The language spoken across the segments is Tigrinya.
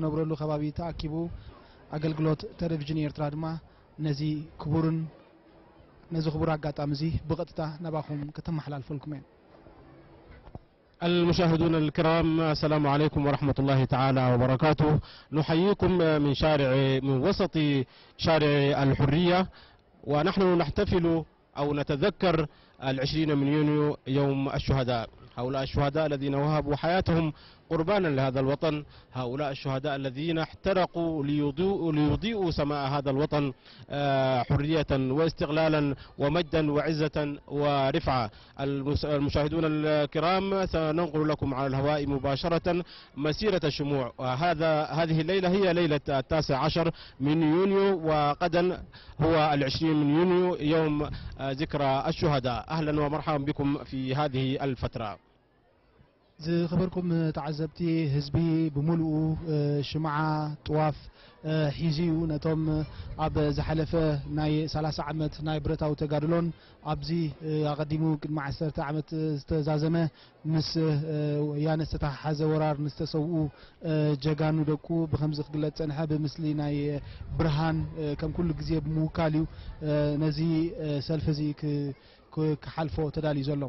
ዝነብረሉ ከባቢ ተኣኪቡ ኣገልግሎት ቴሌቪዥን ኤርትራ ድማ ነዚ ክቡርን ነዚ ክቡር ኣጋጣሚ እዚ ብቐጥታ ናባኹም ከተመሓላልፈልኩም እየ። المشاهدون الكرام، السلام عليكم ورحمة الله تعالى وبركاته. نحييكم من شارع، من وسط شارع الحرية، ونحن نحتفل أو نتذكر العشرين من يونيو يوم الشهداء. هؤلاء الشهداء الذين وهبوا حياتهم قربانا لهذا الوطن، هؤلاء الشهداء الذين احترقوا ليضيئوا، ليضيئوا سماء هذا الوطن، آه، حرية واستقلالا ومجدا وعزة ورفعة. المس-، المشاهدون الكرام، سننقل لكم على الهواء مباشرة مسيرة الشموع. وهذا، هذه الليلة هي ليلة التاسع عشر من يونيو، وغدا هو العشرين من يونيو، يوم، آه، ذكرى الشهداء. أهلا ومرحبا بكم في هذه الفترة. ዝኸበርኩም ተዓዘብቲ፣ ህዝቢ ብምሉኡ፣ እ፣ ሽምዓ፣ ጥዋፍ፣ እ፣ ሒዙ እዩ። ነቶም ኣብ ዝሓለፈ ናይ ሰላሳ ዓመት ናይ ብረታዊ ተጋድሎን ኣብዚ፣ እ፣ ኣቐዲሙ ቅድሚ ዓሰርተ ዓመት ዝተዛዘመ ምስ፣ እ፣ ወያነ ዝተተሓሓዘ ወራር ንዝተሰውኡ፣ እ፣ ጀጋኑ ደቁ ብኸምዚ ክግለጽ ጸንሐ። ብምስሊ ናይ ብርሃን፣ እ፣ ከም ኩሉ ግዜ ብምውካል እዩ፣ እ፣ ነዚ፣ እ፣ ሰልፊ እዚ ክ-፣ ክ-፣ ክሓልፎ ተዳልዩ ዘሎ።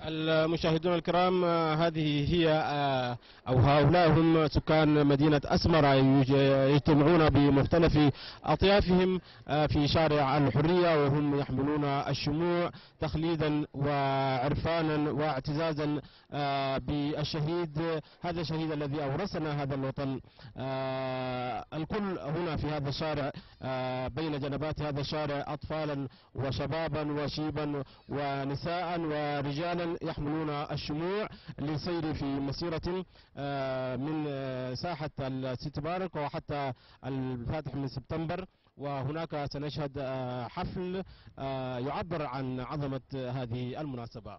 المشاهدون الكرام، آه، هذه هي، آه، أو هؤلاء هم سكان مدينة أسمرة، يج-، يجتمعون بمختلف أطيافهم، آه، في شارع الحرية، وهم يحملون الشموع تخليدا وعرفانا واعتزازا، آه، بالشهيد، هذا الشهيد الذي أورثنا هذا الوطن. آه، الكل هنا في هذا الشارع، آه، بين جنبات هذا الشارع، أطفالا وشبابا وشيبا ونساء ورجالا يحملون الشموع للسير في مسيرة، آه، من، آه، ساحة السيتي بارك وحتى الفاتح من سبتمبر. وهناك سنشهد، آه، حفل، آه، يعبر عن عظمة هذه المناسبة.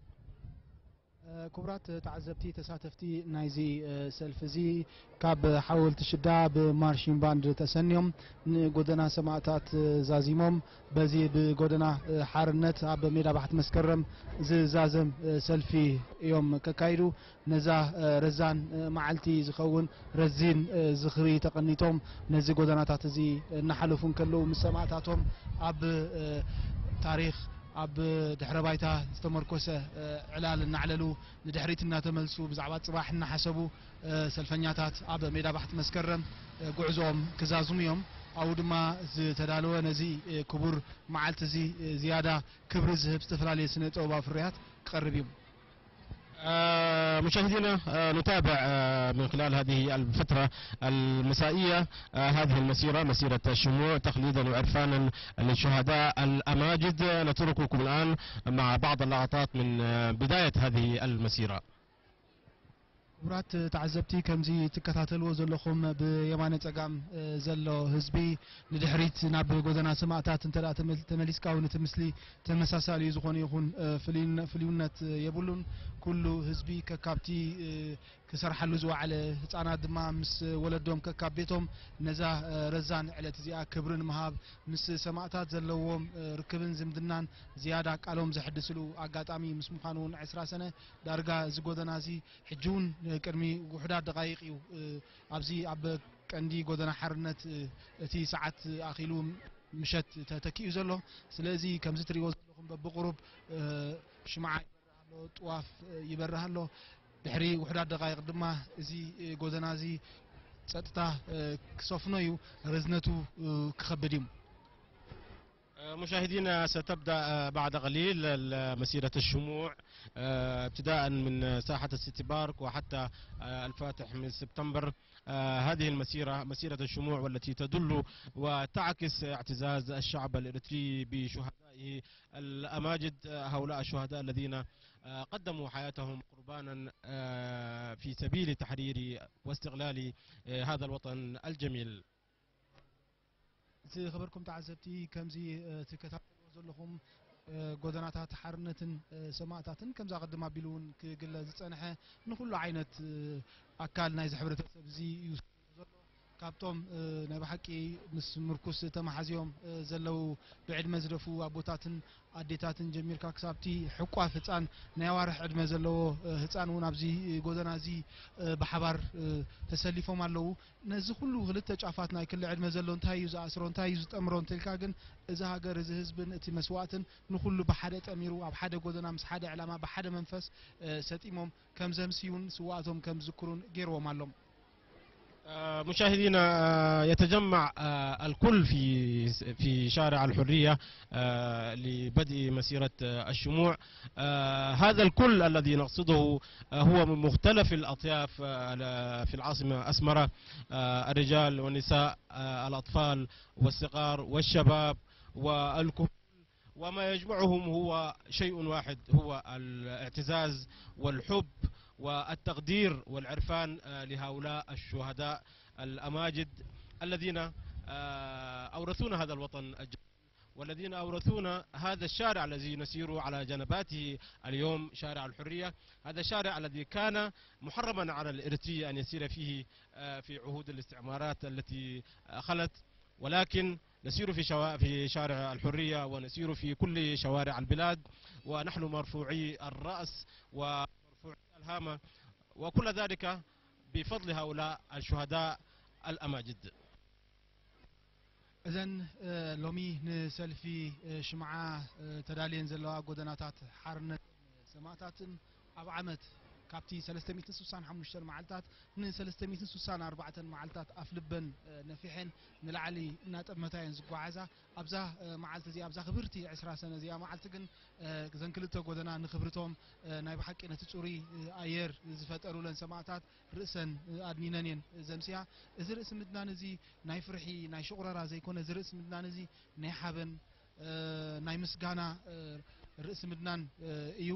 ክቡራት ተዓዘብቲ፣ ተሳተፍቲ ናይዚ፣ እ፣ ሰልፊ እዚ፣ ካብ ሓወልቲ ሽዳ ብማርሺን ባንድ ተሰንዮም ንጎደና ሰማእታት፣ እ፣ ዛዚሞም፣ በዚ ብጎደና፣ እ፣ ሓርነት ኣብ ሜዳ ባሕቲ መስከረም ዝዛዘም፣ እ፣ ሰልፊ እዮም ከካይዱ። ነዛ፣ እ፣ ረዛን፣ እ፣ መዓልቲ ዝኸውን ረዚን፣ እ፣ ዝኽሪ ተቐኒቶም ነዚ ጎደናታት እዚ እናሓለፉ እንከለዉ፣ ምስ ሰማእታቶም ኣብ፣ እ፣ ታሪኽ፣ ኣብ ድሕረ ባይታ ዝተመርኮሰ፣ እ፣ ዕላል እናዕለሉ፣ ንድሕሪት እናተመልሱ፣ ብዛዕባ ጽባሕ እናሓሰቡ፣ እ፣ ሰልፈኛታት ኣብ ሜዳ ባሕቲ መስከረም፣ እ፣ ጉዕዞኦም ክዛዝሙ እዮም። ኣብኡ ድማ ዝተዳለወ ነዚ፣ እ፣ ክቡር መዓልቲ እዚ፣ እ፣ ዝያዳ ክብሪ ዝህብ ዝተፈላለየ ስነ ጥበባዊ ፍርያት ክቐርብ እዩ። آه، مشاهدينا، آه، نتابع، آه، من خلال هذه الفترة المسائية، آه، هذه المسيرة، مسيرة الشموع، تخليدا وعرفانا للشهداء الأماجد. آه، نترككم الآن مع بعض اللقطات من، آه، بداية هذه المسيرة. ክቡራት ተዓዘብቲ፣ ከምዚ ትከታተልዎ ዘለኹም ብየማነ ጸጋም፣ እ፣ ዘሎ ህዝቢ ንድሕሪት ናብ ጎደና ሰማእታት እንተ ደኣ ተመል-፣ ተመሊስካ እውን እቲ ምስሊ ተመሳሳሊ እዩ። ዝኾነ ይኹን፣ እ፣ ፍልዩነ-፣ ፍልዩነት የብሉን። ኩሉ ህዝቢ ከካብቲ፣ እ፣ ክሰርሓሉ ዝወዓለ፣ ህጻናት ድማ ምስ ወለዶም ከካብ ቤቶም ነዛ፣ እ፣ ረዛን ዕለት እዚኣ ክብሪ ንምሃብ፣ ምስ ሰማእታት ዘለዎም፣ እ፣ ርክብን ዝምድናን ዝያዳ ቃሎም ዘሕድስሉ ኣጋጣሚ ምስ ምዃኑ እውን ዕስራ ሰነ ዳርጋ እዚ ጎደና እዚ ሕጂ እውን ቅድሚ ውሑዳት ደቓይቕ እዩ፣ እ፣ ኣብዚ ኣብ ቀንዲ ጎደና ሓርነት፣ እ፣ እቲ ሰዓት ኣኺሉ ምሸት ተተኪኡ ዘሎ። ስለዚ ከምዚ ትሪእዎ ዘለኹም በብቑሩብ፣ እ፣ ሽምዓ ይበርህ ኣሎ፣ ጥዋፍ፣ እ፣ ይበርህ ኣሎ። ድሕሪ ውሑዳት ደቓይቕ ድማ እዚ፣ እ፣ ጎደና እዚ ጸጥታ፣ እ፣ ክሰፍኖ እዩ፣ ርዝነቱ፣ እ፣ ክኸብድ እዩ። آه، مشاهدينا، ستبدأ، آه، بعد قليل ال-، مسيرة الشموع، آه، ابتداء من ساحة السيتي بارك وحتى، آه، الفاتح من سبتمبر. آه، هذه المسيرة، مسيرة الشموع، والتي تدل وتعكس اعتزاز الشعب الإريتري بشهدائه الأماجد. آه، هؤلاء الشهداء الذين، آه، قدموا حياتهم قربانا، آه، في سبيل تحرير واستقلال، آه، هذا الوطن الجميل. ዝኸበርኩም ተዓዘብቲ፣ ከምዚ፣ እ፣ ትከታተልዎ ዘለኹም፣ እ፣ ጎደናታት ሓርነትን፣ እ፣ ሰማእታትን፣ ከምዚ ኣቐድም ኣቢሉ እውን ክግለጽ ዝጸንሐ፣ ንኹሉ ዓይነት፣ እ፣ ኣካል ናይዚ ሕብረተሰብ እዚ እዩ ዘሎ። ካብቶም፣ እ፣ ናይ ብሓቂ ምስ ምርኩስ ተመሓዝዮም፣ እ፣ ዘለዉ ብዕድመ ዝደፍኡ ኣቦታትን ኣዴታትን ጀሚርካ ክሳብቲ ሕቋፍ ህፃን ናይ ኣዋርሕ ዕድመ ዘለዎ፣ እ፣ ህፃን እውን ኣብዚ ጎደና እዚ፣ እ፣ ብሓባር፣ እ፣ ተሰሊፎም ኣለዉ። ነዚ ኩሉ ክልተ ጫፋት ናይ ክሊ ዕድመ ዘሎ እንታይ እዩ ዝኣስሮ፣ እንታይ እዩ ዝጠምሮ እንተልካ ግን፣ እዚ ሃገር፣ እዚ ህዝብን እቲ መስዋእትን ንኩሉ ብሓደ ጠሚሩ፣ ኣብ ሓደ ጎደና ምስ ሓደ ዕላማ ብሓደ መንፈስ፣ እ፣ ሰጢሞም ከም ዘምስዩን ስዋእቶም ከም ዝዝክሩን ገይርዎም ኣሎም። آه، مشاهدينا، آه، يتجمع، آه، الكل في في شارع الحرية، آه، لبدء مسيرة، آه، الشموع. آه، هذا الكل الذي نقصده، آه، هو من مختلف الأطياف، آه، في العاصمة أسمرة، آه، الرجال والنساء، آه، الأطفال والصغار والشباب والكهول، وما يجمعهم هو شيء واحد، هو الاعتزاز والحب والتقدير والعرفان، آه، لهؤلاء الشهداء الأماجد الذين، آه، أورثونا هذا الوطن الجميل، والذين أورثونا هذا الشارع الذي نسير على جنباته اليوم، شارع الحرية. هذا الشارع الذي كان محرما على الإريتري أن يسير فيه، آه، في عهود الاستعمارات التي، آه، خلت، ولكن نسير في شوا-، في شارع الحرية، ونسير في كل شوارع البلاد، ونحن مرفوعي الرأس ومرفوعي الهامة، وكل ذلك بفضل هؤلاء الشهداء الأماجد. እዘን፣ እ፣ ሎሚ ንሰልፊ፣ እ፣ ሽምዓ፣ እ፣ ተዳልየን ዘለዋ ጎደናታት ሓርነት ሰማእታትን ኣብ ዓመት ካብቲ ሰለስተ ሚእትን ስሳን ሓሙሽተን መዓልታት ን ሰለስተ ሚእትን ስሳን ኣርባዕተን መዓልታት ኣፍልበን፣ እ፣ ነፊሐን ንላዕሊ እናጠመታ እየን ዝጓዓዛ። ኣብዛ፣ እ፣ መዓልቲ እዚኣ፣ ኣብዛ ክብርቲ ዕስራ ሰነ እዚኣ መዓልቲ ግን፣ እ፣ እዘን ክልተ ጎደና ንክብርቶም፣ እ፣ ናይ ብሓቂ ነቲ ጽሩይ፣ እ፣ ኣየር ዝፈጠሩለን ሰማእታት ርእሰን፣ እ፣ ኣድኒነን እየን ዘምስያ። እዚ ርእሲ ምድናን እዚ ናይ ፍርሒ፣ ናይ ሽቑረራ ዘይኮነ፣ እዚ ርእሲ ምድናን እዚ ናይ ሓበን፣ እ፣ ናይ ምስጋና፣ እ፣ ርእሲ ምድናን፣ እ፣ እዩ።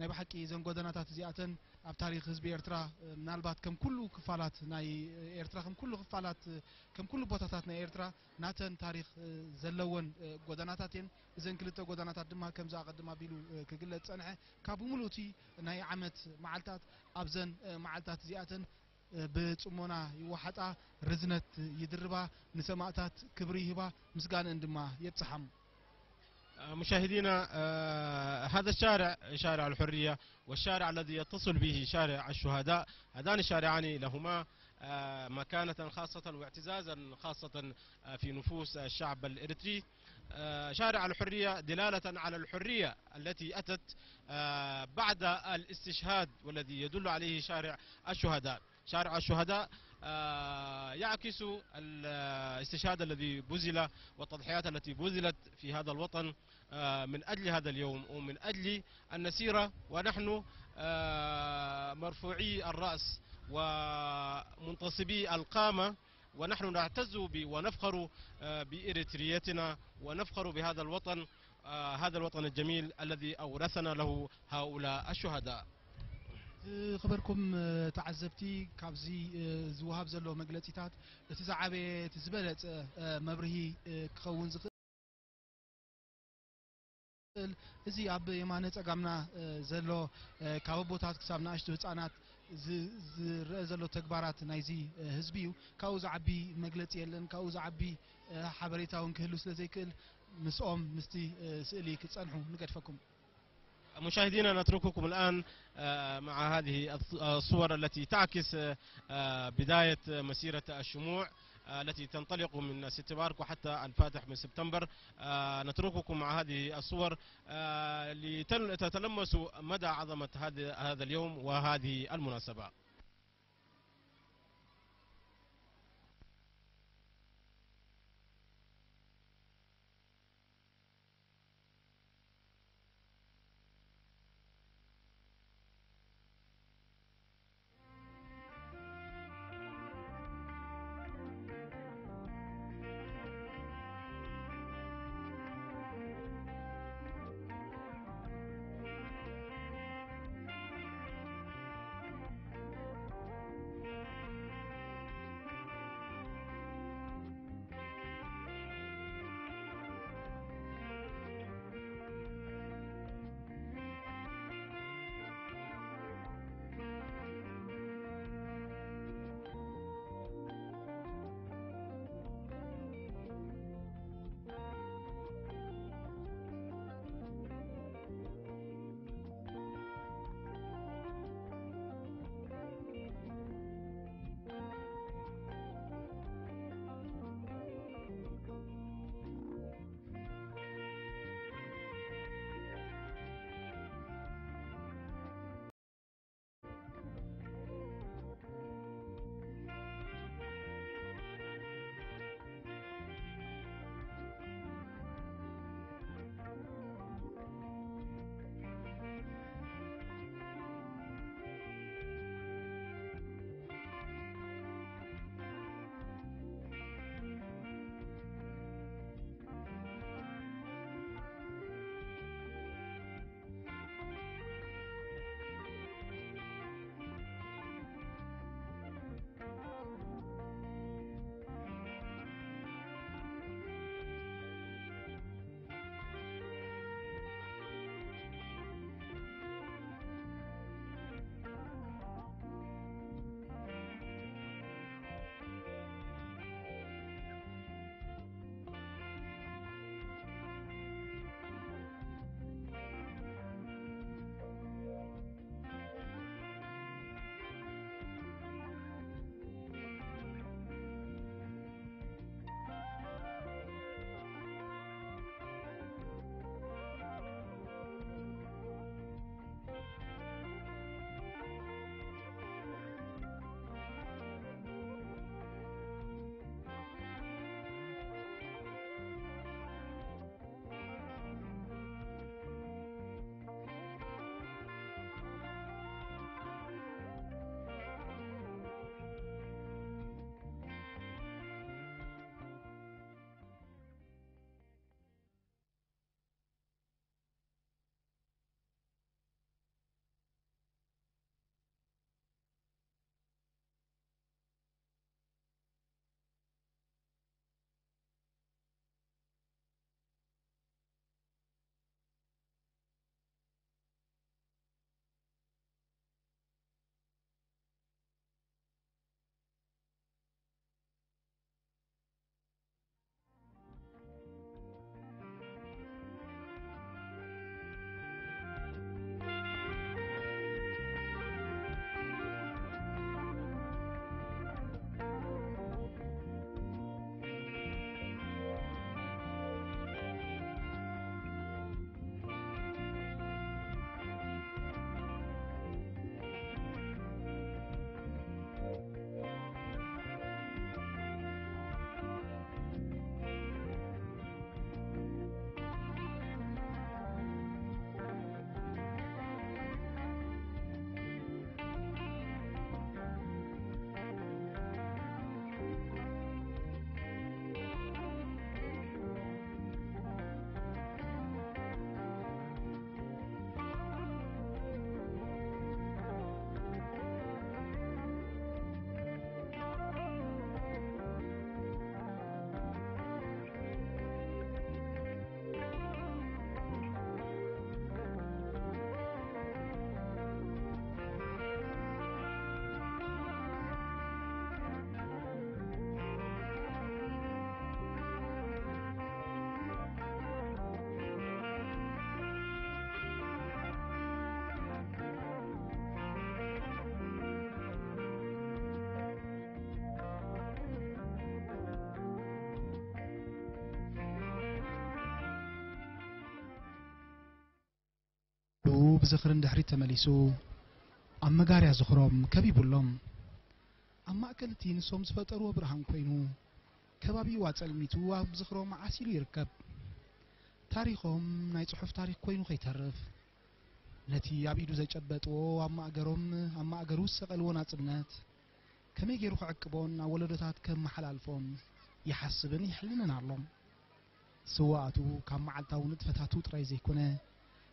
ናይ ብሓቂ እዘን ጎደናታት እዚኣተን ኣብ ታሪኽ ህዝቢ ኤርትራ፣ እ፣ ምናልባት ከም ኩሉ ክፋላት ናይ ኤርትራ፣ ከም ኩሉ ክፋላት፣ እ፣ ከም ኩሉ ቦታታት ናይ ኤርትራ ናተን ታሪኽ፣ እ፣ ዘለወን፣ እ፣ ጎደናታት እየን። እዘን ክልተ ጎደናታት ድማ ከምዚ ኣቐድም ኣቢሉ፣ እ፣ ክግለጽ ጸንሐ። ካብ ብምሉእ እቲ ናይ ዓመት መዓልታት ኣብዘን፣ እ፣ መዓልታት እዚኣተን፣ እ፣ ብጽሞና ይወሓጣ፣ ርዝነት ይድርባ፣ ንሰማእታት ክብሪ ይህባ፣ ምስጋንአን ድማ የብጽሓም። آه، مشاهدينا، آه، هذا الشارع، شارع الحرية، والشارع الذي يتصل به شارع الشهداء، هذان الشارعان لهما، آه، مكانة خاصة واعتزازا خاصة، آه، في نفوس الشعب الإريتري. آه، شارع الحرية دلالة على الحرية التي أتت، آه، بعد الاستشهاد، والذي يدل عليه شارع الشهداء. شارع الشهداء، آه، يعكس الاستشهاد الذي بذل والتضحيات التي بذلت في هذا الوطن، آه، من أجل هذا اليوم ومن أجل أن نسير ونحن، آه، مرفوعي الرأس ومنتصبي القامة، ونحن نعتز ب-، ونفخر، آه، بإريتريتنا، ونفخر بهذا الوطن، آه، هذا الوطن الجميل الذي أورثنا له هؤلاء الشهداء. ዝኸበርኩም፣ እ፣ ተዓዘብቲ፣ ካብዚ፣ እ፣ ዝወሃብ ዘሎ መግለጺታት እቲ ዝዓበየ፣ እቲ ዝበለጸ፣ እ፣ መብርሂ፣ እ፣ ክኸውን ዝኽእል፣ እዚ ኣብ የማነ ጸጋምና፣ እ፣ ዘሎ፣ እ፣ ካብ ኣቦታት ክሳብ ንኣሽቱ ህጻናት ዝ-፣ ዝረአ ዘሎ ተግባራት ናይዚ፣ እ፣ ህዝቢ እዩ። ካብኡ ዝዓቢ መግለጺ የለን። ካብኡ ዝዓቢ፣ እ፣ ሓበሬታ እውን ክህሉ ስለ ዘይክእል፣ ምስኦም፣ ምስቲ፣ እ፣ ስእሊ ክትጸንሑ ንገድፈኩም። مشاهدينا، نترككم الآن، آه، مع هذه الص-، الصور التي تعكس، آه، بداية مسيرة الشموع، آه، التي تنطلق من ست مارك وحتى الفاتح من سبتمبر. آه، نترككم مع هذه الصور، آه، لتل-، تتلمسوا مدى عظمة هذا، هذا اليوم وهذه المناسبة. ዝኽሪ ንድሕሪት ተመሊሱ፣ ኣብ መጋርያ ዝኽሮም ከቢቡ ኣሎም። ኣብ ማእከል እቲ ንሶም ዝፈጠርዎ ብርሃን ኮይኑ፣ ከባቢኡ ኣጸልሚቱ ኣብ ዝኽሮም ዓሲሉ ይርከብ። ታሪኾም ናይ ጽሑፍ ታሪኽ ኮይኑ ከይተርፍ፣ ነቲ ኣብ ኢዱ ዘጨበጥዎ ኣብ ማእገሮም፣ ኣብ ማእገሩ ዝሰቐልዎ ናጽነት፣ ከመይ ገይሩ ክዕቅቦን ኣብ ወለዶታት ከመሓላልፎን ይሓስብን ይሕልንን ኣሎ። ስውኣቱ ካብ መዓልታዊ ንጥፈታቱ ጥራይ ዘይኮነ፣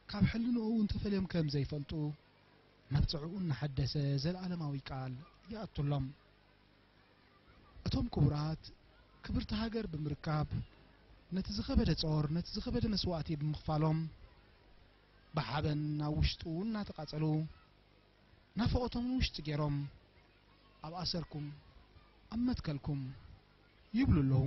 ካብ ሕልንኡ እውን ተፈልዮም ከም ዘይፈልጡ፣ መብጽዕኡ እናሐደሰ ዘለኣለማዊ ቃል ይኣቱሎም። እቶም ክቡራት ክብርቲ ሃገር ብምርካብ፣ ነቲ ዝኸበደ ጾር፣ ነቲ ዝኸበደ መስዋእቲ ብምኽፋሎም፣ ብሓበን ኣብ ውሽጡ እናተቓጸሉ፣ ናፍቖቶም ንውሽጢ ገይሮም፣ ኣብ ኣሰርኩም፣ ኣብ መትከልኩም ይብሉ ኣለዉ።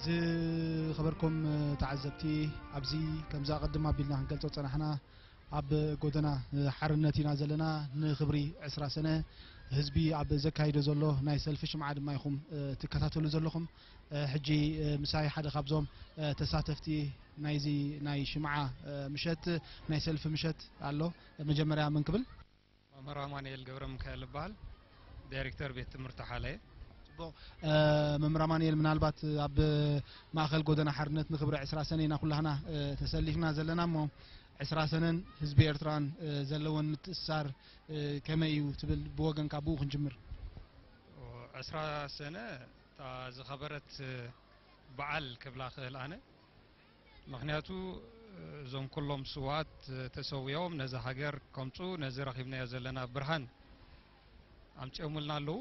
ዝኸበርኩም ተዓዘብቲ፣ ኣብዚ ከምዚ ኣቐድም ኣቢልና ክንገልጾ ዝጸናሕና፣ ኣብ ጎደና ሓርነት ኢና ዘለና። ንኽብሪ ዕስራ ሰነ ህዝቢ ኣብ ዘካይዶ ዘሎ ናይ ሰልፊ ሽምዓ ድማ ኢኹም ትከታተሉ ዘለኹም። ሕጂ ምሳይ ሓደ ካብዞም ተሳተፍቲ ናይዚ ናይ ሽምዓ ምሸት፣ ናይ ሰልፊ ምሸት ኣሎ። መጀመርያ መን ክብል? መምህር ኣማኑኤል ገብረ ሚካኤል እበሃል፣ ዳይሬክተር ቤት ትምህርቲ ሓላየ። ጽቡቕ። እ፣ መምህር ኣማኑኤል፣ ምናልባት ኣብ ማእከል ጎደና ሓርነት ንኽብሪ ዕስራ ሰነ ኢና ኩላህና፣ እ፣ ተሰሊፍና ዘለና እሞ፣ ዕስራ ሰነን ህዝቢ ኤርትራን፣ እ፣ ዘለወን ምትእስሳር፣ እ፣ ከመይ እዩ ትብል? ብወገንካ ብኡ ክንጅምር። ዕስራ ሰነ እታ ዝኸበረት በዓል ክብላ ክእል ኣነ። ምኽንያቱ እዞም ኩሎም ስውኣት ተሰዊኦም ነዚ ሃገር ከምጹ፣ ነዚ ረኺብናዮ ዘለና ብርሃን ኣምጺኦምልና ኣለዉ።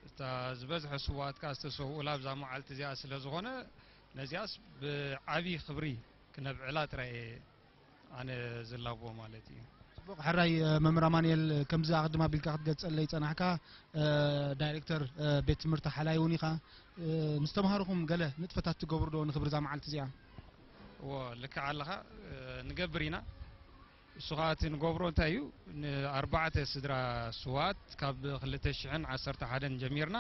እታ ዝበዝሐ ስውኣት ከኣ ዝተሰውኡላ ኣብዛ መዓልቲ እዚኣ ስለ ዝኾነ፣ ነዚኣስ ብዓቢ ክብሪ ክነብዕላ ጥራይ እየ ኣነ ዝላቦ ማለት እዩ። ጽቡቕ፣ ሕራይ፣ እ፣ መምህር ኣማኑኤል፣ ከምዚ ኣቕድም ኣቢልካ ክትገልጸለይ ጸናሕካ፣ እ፣ ዳይሬክተር፣ እ፣ ቤት ትምህርቲ ሓላይ እውን ኢኻ። እ፣ ምስ ተምሃሮኹም ገለ ንጥፈታት ትገብሩ ዶ ንኽብሪ እዛ መዓልቲ እዚኣ? እዎ፣ ልክዕ ኣለኻ፣ እ፣ ንገብር ኢና። እሱ ኸኣ እቲ ንገብሮ እንታይ እዩ? ንኣርባዕተ ስድራ ስውኣት ካብ ክልተ ሽሕን ዓሰርተ ሓደን ጀሚርና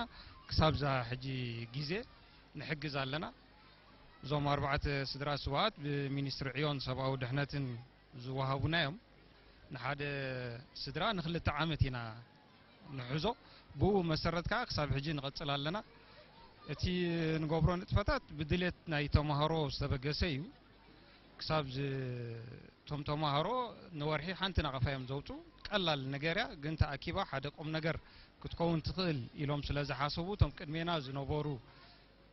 ክሳብ እዛ ሕጂ ግዜ ንሕግዝ ኣለና። እዞም ኣርባዕተ ስድራ ስውኣት ብሚኒስትሪ ዕዮን ሰብኣዊ ድሕነትን ዝወሃቡና እዮም። ንሓደ ስድራ ንክልተ ዓመት ኢና ንሕዞ። ብኡ መሰረት ከኣ ክሳብ ሕጂ ንቐጽል ኣለና። እቲ ንገብሮ ንጥፈታት ብድሌት ናይ ተማሃሮ ዝተበገሰ እዩ። ክሳብ ዝ-፣ እቶም ተማሃሮ ንወርሒ ሓንቲ ናቕፋ እዮም ዘውጽኡ። ቀላል ነገር እያ፣ ግን ተኣኪባ ሓደ ቁም ነገር ክትከውን ትኽእል ኢሎም ስለ ዝሓሰቡ፣ እቶም ቅድሜና ዝነበሩ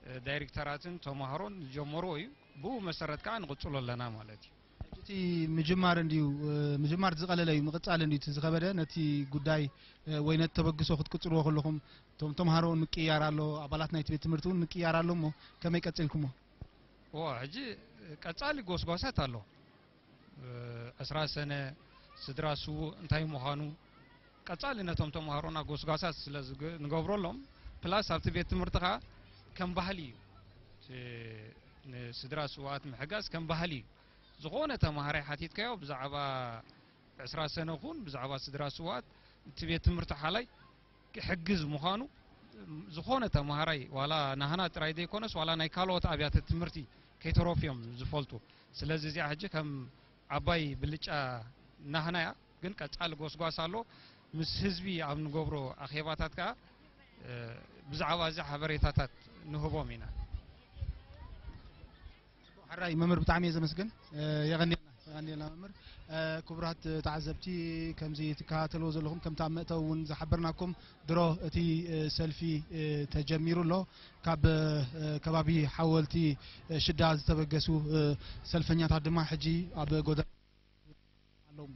እ፣ ዳይሬክተራትን ተማሃሮን ዝጀመርዎ እዩ። ብኡ መሰረት ከኣ ንቕጽሎ ኣለና ማለት እዩ። ሕጂ እቲ ምጅማር እንድዩ፣ እ፣ ምጅማር ዝቐለለ እዩ፣ ምቕጻል እንድዩ እቲ ዝኸበደ። ነቲ ጉዳይ፣ እ፣ ወይ ነቲ ተበግሶ ክትቅጽልዎ ከለኹም፣ እቶም ተምሃሮ እውን ምቅይያር ኣሎ፣ ኣባላት ናይቲ ቤት ትምህርቲ እውን ምቅይያር ኣሎ እሞ፣ ከመይ ቀጺልኩሞ? እዎ፣ ሕጂ ቀጻሊ ጎስጓሳት ኣሎ። እ፣ ዕስራ ሰነ፣ ስድራ ስዉእ እንታይ ምዃኑ፣ ቀጻሊ ነቶም ተምሃሮና ጎስጓሳት ስለ ዝግ-፣ ንገብረሎም፣ ፕላስ ኣብቲ ቤት ትምህርቲ ኸኣ ከም ባህሊ እዩ። እቲ ንስድራ ስዉኣት ምሕጋዝ ከም ባህሊ እዩ። ዝኾነ ተማሃራይ ሓቲትካዮ ብዛዕባ ዕስራ ሰነ ኹን ብዛዕባ ስድራ ስዉኣት፣ እቲ ቤት ትምህርቲ ሓላይ ክሕግዝ ምዃኑ ዝኾነ ተማሃራይ፣ ዋላ ናህና ጥራይ ዘይኮነስ፣ ዋላ ናይ ካልኦት ኣብያተ ትምህርቲ ከይተረፉ እዮም ዝፈልጡ። ስለዚ እዚኣ ሕጂ ከም ዓባይ ብልጫ ናህና እያ፣ ግን ቀጻሊ ጎስጓስ ኣሎ። ምስ ህዝቢ ኣብ ንገብሮ ኣኼባታት ከኣ፣ እ፣ ብዛዕባ እዚ ሓበሬታታት ንህቦም ኢና። ሓራይ መምህር፣ ብጣዕሚ እየ ዘመስግን። እ፣ የቐንየልና። ቀንየልና መምህር። ክቡራት ተዓዘብቲ፣ ከምዚ ትከታተልዎ ዘለኹም፣ ከምቲ ኣብ መእተዊ እውን ዝሓበርናኩም፣ ድሮ እቲ ሰልፊ ተጀሚሩ ኣሎ። ካብ ከባቢ ሓወልቲ ሽዳ ዝተበገሱ ሰልፈኛታት ድማ ሕጂ ኣብ ጎደና ኣለዉ።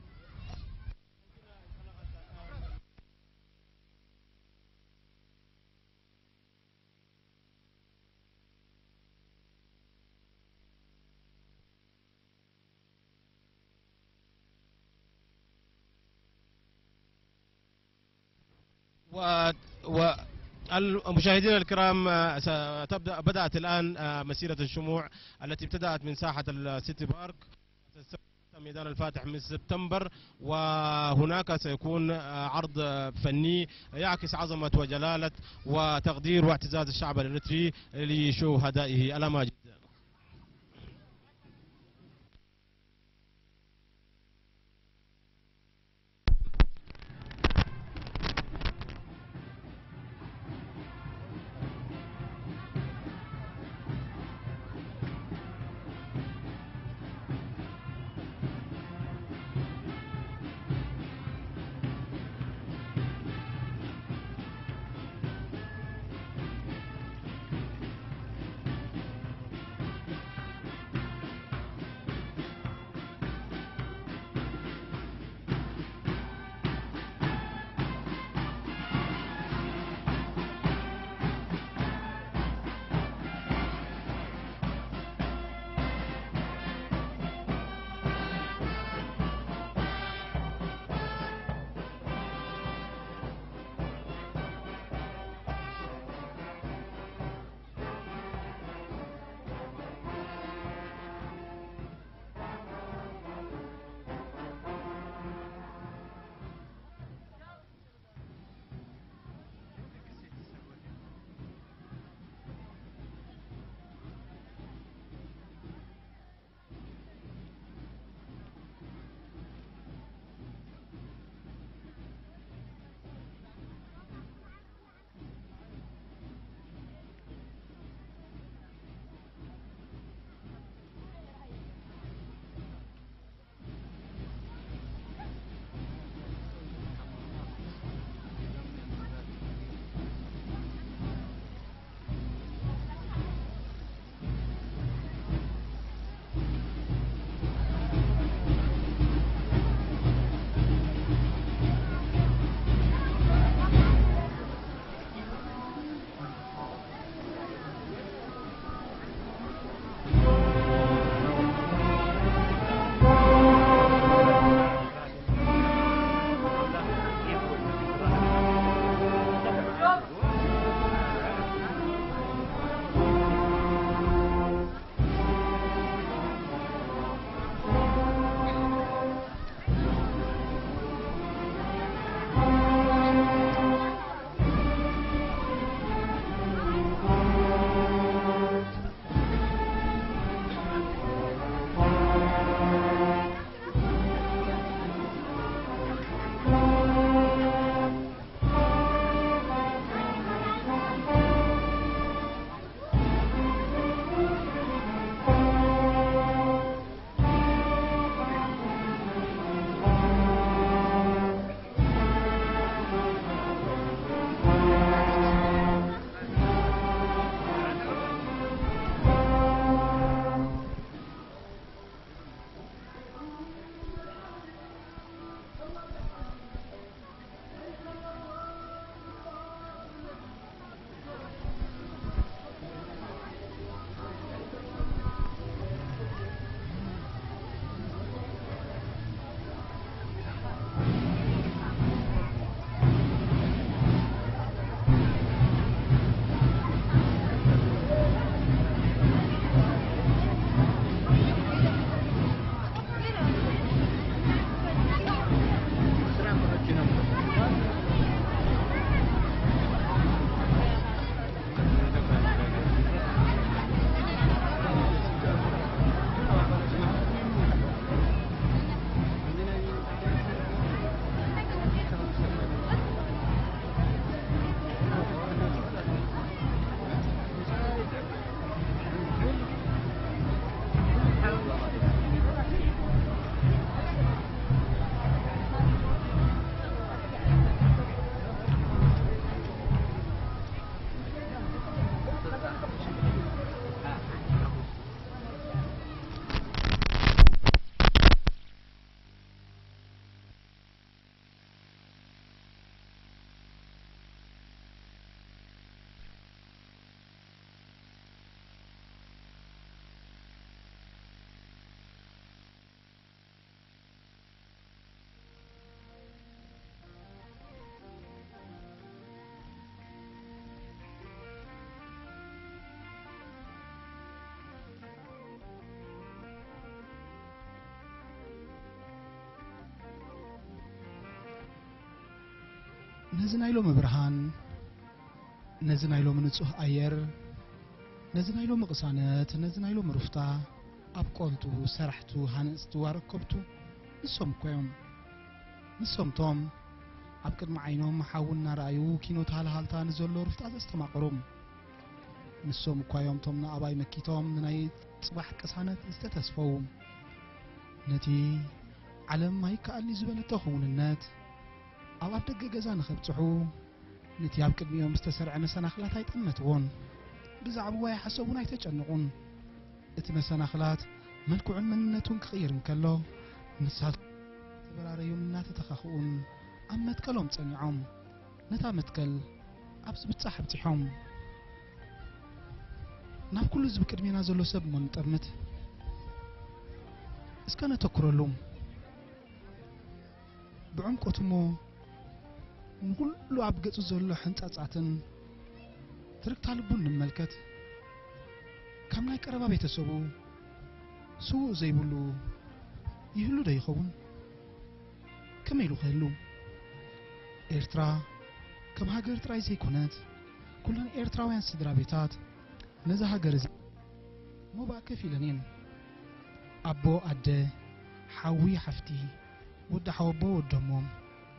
و و المشاهدين الكرام، آه، ستبدأ بدأت الآن، آه، مسيرة الشموع التي ابتدأت من ساحة السيتي بارك، ستستمر حتى ميدان الفاتح من سبتمبر، وهناك سيكون، آه، عرض فني يعكس عظمة وجلالة وتقدير واعتزاز الشعب الإريتري لشهدائه. الأماجد. ነዚ ናይ ሎሚ ብርሃን፣ ነዚ ናይ ሎሚ ንጹህ ኣየር፣ ነዚ ናይ ሎሚ ቅሳነት፣ ነዚ ናይ ሎሚ ሩፍታ፣ ኣብ ቆልጡ፣ ሰራሕቱ፣ ሃነጽቱ፣ ኣረከብቱ፣ ንሶም እኮ እዮም። ንሶም ቶም ኣብ ቅድሚ ዓይኖም ሓዊ እናረኣዩ ኪኖ ታሃልሃልታ ንዘሎ ሩፍታ ዘስተማቐሩ። ንሶም እኳ እዮም ቶም ንኣባይ መኪቶም ንናይ ጽባሕ ቅሳነት ዝተተስፈው። ነቲ ዓለም ኣይከኣልኒ ዝበለቶ ክውንነት ኣብ ኣፍ ደገ ገዛ ንኸብጽሑ፣ ነቲ ኣብ ቅድሚኦም ዝተሰርዐ መሰናኽላት ኣይጠመትዎን። ብዛዕባኡ ኣይሓሰቡን ኣይተጨነቑን። እቲ መሰናኽላት መልክዑን መንነቱን ክቕይር እንከሎ፣ ንሳቶም ተበራረዩን እናተተኻኽኡን ኣብ መትከሎም ጸኒዖም፣ ነታ መትከል ኣብ ዝብጻሕ ኣብጺሖም። ናብ ኩሉ እዚ ብቅድሜና ዘሎ ሰብ እሞ ንጠምት። እስከ ነተኩረሉ። ብዕምቆት እሞ ንኹሉ ኣብ ገጹ ዘሎ ሕንጻጻትን ትርክታ ልቡን ንመልከት። ከም ናይ ቀረባ ቤተሰቡ ስዉእ ዘይብሉ ይህሉ ዶ ይኸውን? ከመይ ኢሉ ክህሉ? ኤርትራ ከም ሃገር ጥራይ ዘይኮነት፣ ኩለን ኤርትራውያን ስድራ ቤታት ነዛ ሃገር እዚ ሞባእ ከፊለን እየን። ኣቦ ኣደ፣ ሓዊ ሓፍቲ፣ ወዲ ሓወቦ ወደሞ፣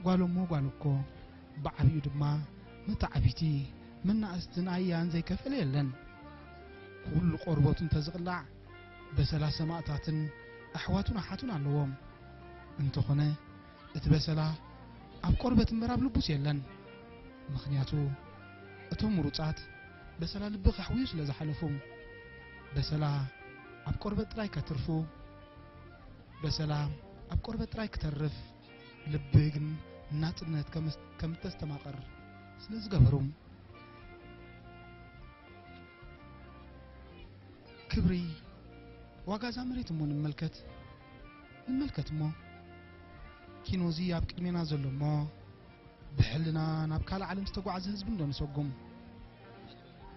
ጓል እሞ ጓል እኮ፣ ብዓቢኡ ድማ መተዓቢቲ፣ መናእስትን ኣያን ዘይከፈለ የለን። ኩሉ ቆርበቱ እንተዝቕላዕ፣ በሰላ ሰማእታትን ኣሕዋቱን ኣሓቱን ኣለዎም። እንተኾነ፣ እቲ በሰላ ኣብ ቆርበት እምበር ኣብ ልቡስ የለን። ምኽንያቱ፣ እቶም ምሩጻት በሰላ ልቢ ከሕውዩ ስለ ዝሓለፉ፣ በሰላ ኣብ ቆርበት ጥራይ ከትርፉ፣ በሰላ ኣብ ቆርበት ጥራይ ክተርፍ፣ ልቢ ግን ናጽነት ከም፣ ከም እተስተማቐር ስለ ዝገበሩ። ክብሪ ዋጋ እዛ መሬት እሞ ንመልከት፣ ንመልከት እሞ። ኪኖ እዚ ኣብ ቅድሜና ዘሎ እሞ፣ ብሕልና ናብ ካልእ ዓለም ዝተጓዕዘ ህዝቢ እንዶ ንሰጉም።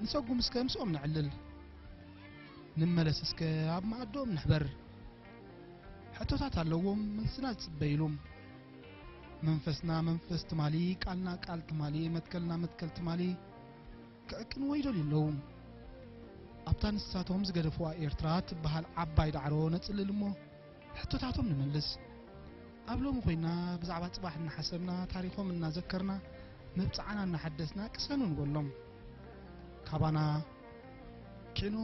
ንሰጉም እስከ ምስኦም ነዕልል። ንመለስ እስከ ኣብ መኣዶም ንሕበር። ሕቶታት ኣለዎም፣ መልስና ዝጽበይሉ። መንፈስና መንፈስ ትማሊ፣ ቃልና ቃል ትማሊ፣ መትከልና መትከል ትማሊ ክዕቅንዎ ይደልዩ ኣለዉ። ኣብታ ንሳቶም ዝገደፍዋ ኤርትራ ትበሃል ዓባይ ዳዕሮ ነጽልል እሞ ሕቶታቶም ንመልስ። ኣብ ሎሚ ኮይና ብዛዕባ ጽባሕ እናሓሰብና፣ ታሪኾም እናዘከርና፣ መብጽዓና እናሓደስና ቅሰኑ ንበሎም። ካባና ኪኖ፣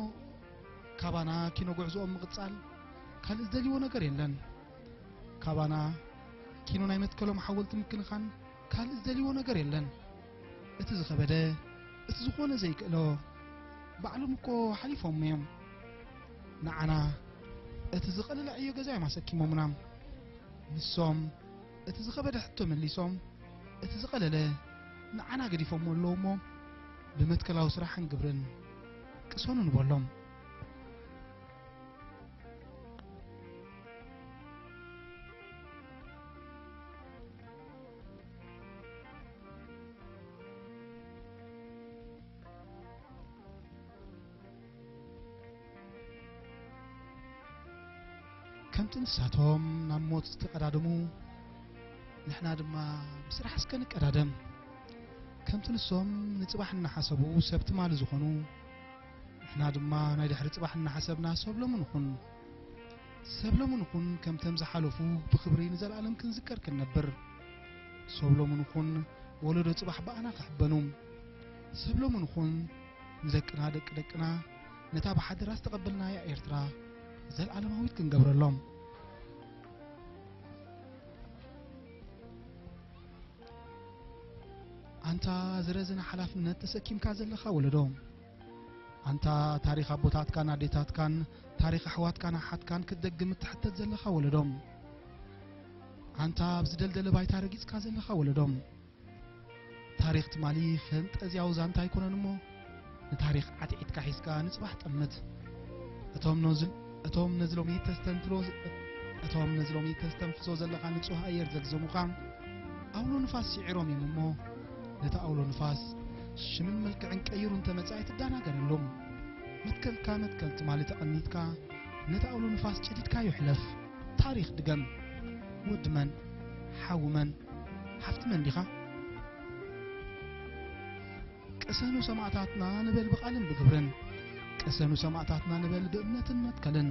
ካባና ኪኖ ጉዕዞኦም ምቕጻል ካልእ ዝደልይዎ ነገር የለን። ካባና ኪኖ ናይ መትከሎም ሓወልቲ ምክንኻን ካልእ ዝደልይዎ ነገር የለን። እቲ ዝኸበደ፣ እቲ ዝኾነ ዘይክእሎ፣ ባዕሎም እኮ ሓሊፎም እዮም። ንዓና እቲ ዝቐለለ ዕዮ ገዛ እዮም ኣሰኪሞምና። ንሶም እቲ ዝኸበደ ሕቶ መሊሶም፣ እቲ ዝቐለለ ንዓና ገዲፎምዎ ኣለዉ እሞ፣ ብመትከላዊ ስራሕን ግብርን ቅሰኑ ንበሎም። ከምቲ ንሳቶም ናብ ሞት ዝተቐዳደሙ፣ ንሕና ድማ ብስራሕ እስከ ንቀዳደም። ከምቲ ንሶም ንጽባሕ እናሓሰቡ ሰብ ትማሊ ዝኾኑ፣ ንሕና ድማ ናይ ድሕሪ ጽባሕ እናሓሰብና ሰብ ሎሚ ንኹን። ሰብ ሎሚ ንኹን፣ ከምተም ዝሓለፉ ብኽብሪ ንዘለኣለም ክንዝከር ክንነብር። ሰብ ሎሚ ንኹን፣ ወለዶ ጽባሕ ብኣና ክሕበኑ። ሰብ ሎሚ ንኹን፣ ንደቅና ደቂ ደቅና ነታ ብሓደራ ዝተቐበልናያ ኤርትራ ዘልኣለማዊት ክንገብረሎም። ኣንታ ዝረዘነ ሓላፍነት ተሰኪምካ ዘለኻ ወለዶ፣ ኣንታ ታሪኽ ኣቦታትካን ኣዴታትካን፣ ታሪኽ ኣሕዋትካን ኣሓትካን ክትደግም እትሕተት ዘለኻ ወለዶ፣ ኣንታ ኣብ ዝደልደለ ባይታ ረጊጽካ ዘለኻ ወለዶ፣ ታሪኽ ትማሊ ፈንጠዝያዊ ዛንታ ኣይኮነን እሞ፣ ንታሪኽ ዓትዒትካ ሒዝካ ንጽባሕ ጠምት። እቶም ነዚ፣ እቶም ነዚ ሎሚ ተስተንፍሶ፣ እቶም ነዚ ሎሚ ተስተንፍሶ ዘለኻ ንጹህ ኣየር ዘግዘሙኻ፣ ኣውሎ ንፋስ ስዒሮም እዮም እሞ፣ ነቲ ኣውሎ ንፋስ ሽምን መልክዕን ቀይሩ እንተመጸ ኣይትደናገረሎም። መትከልካ መትከል ትማሊ ተቐኒትካ፣ ነቲ ኣውሎ ንፋስ ጨዲድካዮ ሕለፍ። ታሪኽ ድገም። ወዲ መን? ሓዊ መን? ሓፍቲ መን ዲኻ? ቅሰኑ ሰማእታትና ንበል ብቓልን ብግብርን። ቅሰኑ ሰማእታትና ንበል ብእምነትን መትከልን።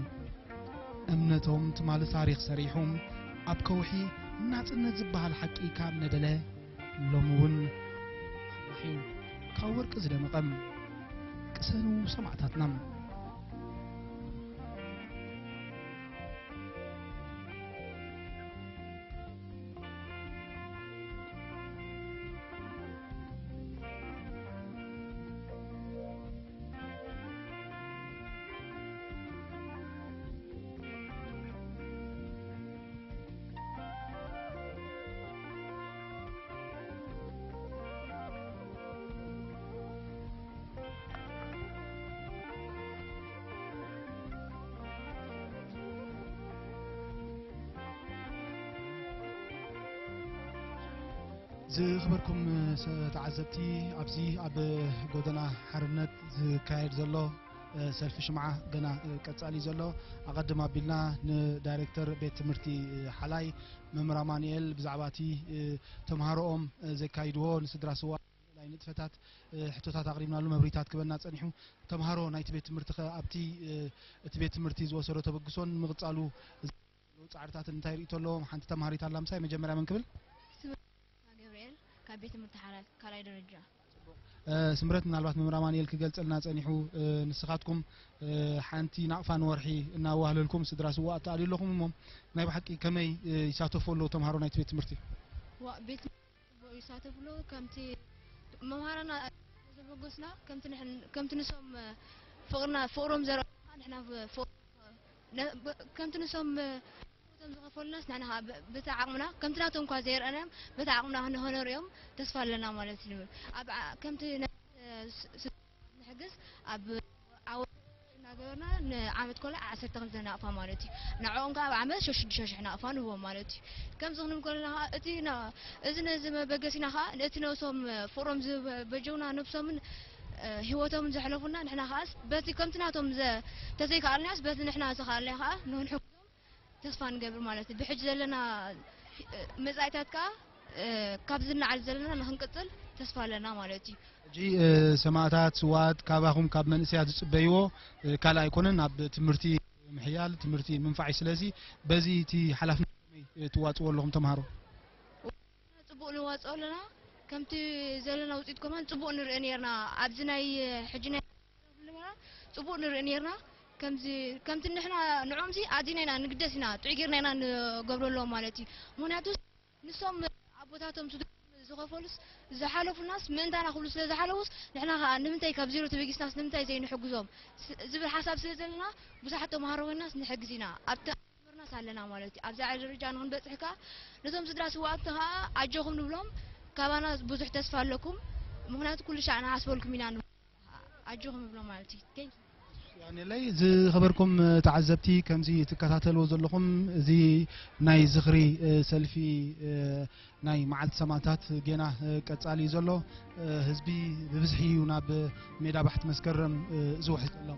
እምነቶም ትማሊ ታሪኽ ሰሪሑ ኣብ ከውሒ ናጽነት ዝበሃል ሓቂ ካብ ነበለ ሎሚ እውን ካብ ወርቂ ዝደመቐ። ቅሰኑ ሰማእታትና። ዝኽበርኩም ሰ-፣ ተዓዘብቲ፣ ኣብዚ ኣብ ጎደና ሓርነት ዝካየድ ዘሎ፣ እ፣ ሰልፊ ሽምዓ ገና፣ እ፣ ቀጻሊ ዘሎ። ኣቐድም ኣቢልና ንዳይሬክተር ቤት ትምህርቲ፣ እ፣ ሓላይ መምህር ኣማኑኤል ብዛዕባ እቲ፣ እ፣ ተምሃሮኦም፣ እ፣ ዘካይድዎ ንስድራ ስዋ ናይ ንጥፈታት፣ እ፣ ሕቶታት ኣቕሪብናሉ፣ መብሪታት ክበና ጸኒሑ። ተምሃሮ ናይቲ ቤት ትምህርቲ ከ ኣብቲ፣ እ፣ እቲ ቤት ትምህርቲ ዝወሰዶ ተበግሶን ምቕጻሉ ዘለዉ ጻዕርታትን እንታይ ርእይቶ ኣለዎም? ሓንቲ ተምሃሪት ኣላ ምሳይ፣ መጀመርያ መን ክብል? ስምረታ ገብርኤል ካብ ቤት ትምህርቲ ሓራ-፣ ካልኣይ ደረጃ። እ፣ ስምረት፣ ምናልባት መምህር ኣማኑኤል ክገልጸልና ጸኒሑ፣ እ፣ ንስኻትኩም፣ እ፣ ሓንቲ ናቕፋ ንወርሒ እናዋህለልኩም ስድራ ስዋ ኣተኣልዩ ኣለኹም እሞ፣ ናይ ብሓቂ ከመይ፣ እ፣ ይሳተፉ ኣለዉ ተምሃሮ ናይቲ ቤት ትምህርቲ? ዋ፣ ቤት ጽቡቕ ይሳተፍሉ። ከምቲ መምሃራና ዘበገሱና፣ ከምቲ ንሕን-፣ ከምቲ ንሶም ፍቕርና፣ ፍቕሮም ዘርኣና፣ ንሕና ፍ-፣ ፍቕሮም ነ-፣ ብ-፣ ከምቲ ንሶም ህይወቶም ዝኸፈሉናስ፣ ንሕና ኸዓ ብ-፣ በቲ ዓቕምና፣ ከምቲ ናቶም እኳ ዘይረኣናዮም፣ በቲ ዓቕምና ንኸነርእዮም ተስፋ ኣለና ማለት እዩ። ኣብ ዓ-፣ ከምቲ ነ-፣ ስ-፣ ስ-፣ ንሕግዝ ኣብ ዓወት እናገበርና ንዓመት ኮላ ዓሰርተ ክልተ ናቕፋ ማለት እዩ። ንዕኦም ከዓ ኣብ ዓመት ሸሽ ሽዱሽተ ሽሕ ናቕፋ ንህቦም ማለት እዩ። ከምዚ ክንብል ከለና ከዓ እቲ ና-፣ እዚ ነዚ መበገሲና ከዓ ነቲ ነብሶም ፍቅሮም ዝበጀውና ነብሶምን፣ እ፣ ህይወቶምን ዘሕለፉና ንሕና ከዓስ በቲ ከምቲ ናቶም ዘ-፣ ተዘይከኣልናስ በቲ ንሕና ዝኸኣልና ከዓ ንክንሕግዞም ተስፋ ንገብር ማለት እዩ። ብሕጂ ዘለና፣ እ፣ መጻኢታት ከዓ፣ እ፣ ካብዚ ንዓሊ ዘለና ንክንቅጽል ተስፋ ኣለና ማለት እዩ። ሕጂ፣ እ፣ ሰማእታት፣ ስዋኣት ካባኹም ካብ መንእሰያት ዝጽበይዎ፣ እ፣ ካልእ ኣይኮነን፣ ናብ ትምህርቲ ምሕያል፣ ትምህርቲ ምንፋዕ እዩ። ስለዚ በዚ እቲ ሓላፍነት ከመይ፣ እ፣ ትዋጽዎ ኣለኹም ተምሃሮ? ጽቡቕ ንዋጽኦ ኣለና። ከምቲ ዘለና ውጽኢት ከማን ጽቡቕ ንርኢ ኔርና። ኣብዚ ናይ ሕጂ ናይ ጽቡቕ ንርኢ ኔርና። ከምዚ፣ ከምቲ ንሕና ንዕኦምሲ ኣዚና ኢና ንግደስ ኢና፣ ጥዑይ ጌርና ኢና ንገብረሎም ማለት እዩ። ምኽንያቱ ንሶም ኣቦታቶም ስድሮም ዝኸፈሉስ፣ ዝሓለፉናስ፣ ምእንታና ክብሉ ስለ ዝሓለዉስ፣ ንሕና ኸኣ ንምንታይ ካብ ዜሮ ተበጊስናስ ንምንታይ ዘይንሕግዞም ስ-፣ ዝብል ሓሳብ ስለ ዘለና፣ ብዙሓት ተምሃሮ ኮይንናስ ንሕግዝ ኢና። ኣብቲ ኣምርናስ ኣለና ማለት እዩ። ኣብዛ ደረጃ ንኽንበጽሕ ከኣ፣ ነቶም ስድራ ስውኣትና ኸኣ ኣጆኹም ንብሎም፣ ካባና ብዙሕ ተስፋ ኣለኩም፣ ምኽንያቱ ኩሉ ሻዕ ንሓስበልኩም ኢና ንብሎም። ኣጆኹም ንብሎም ማለት እዩ። Thank you። የቐንየለይ። ዝኸበርኩም ተዓዘብቲ፣ ከምዚ ትከታተልዎ ዘለኹም፣ እዚ ናይ ዝኽሪ፣ እ፣ ሰልፊ፣ እ፣ ናይ መዓልቲ ሰማእታት ጌና፣ እ፣ ቀጻሊ እዩ ዘሎ። እ፣ ህዝቢ ብብዝሒ እዩ ናብ ሜዳ ባሕቲ መስከረም፣ እ፣ ዝውሕዝ ዘሎ።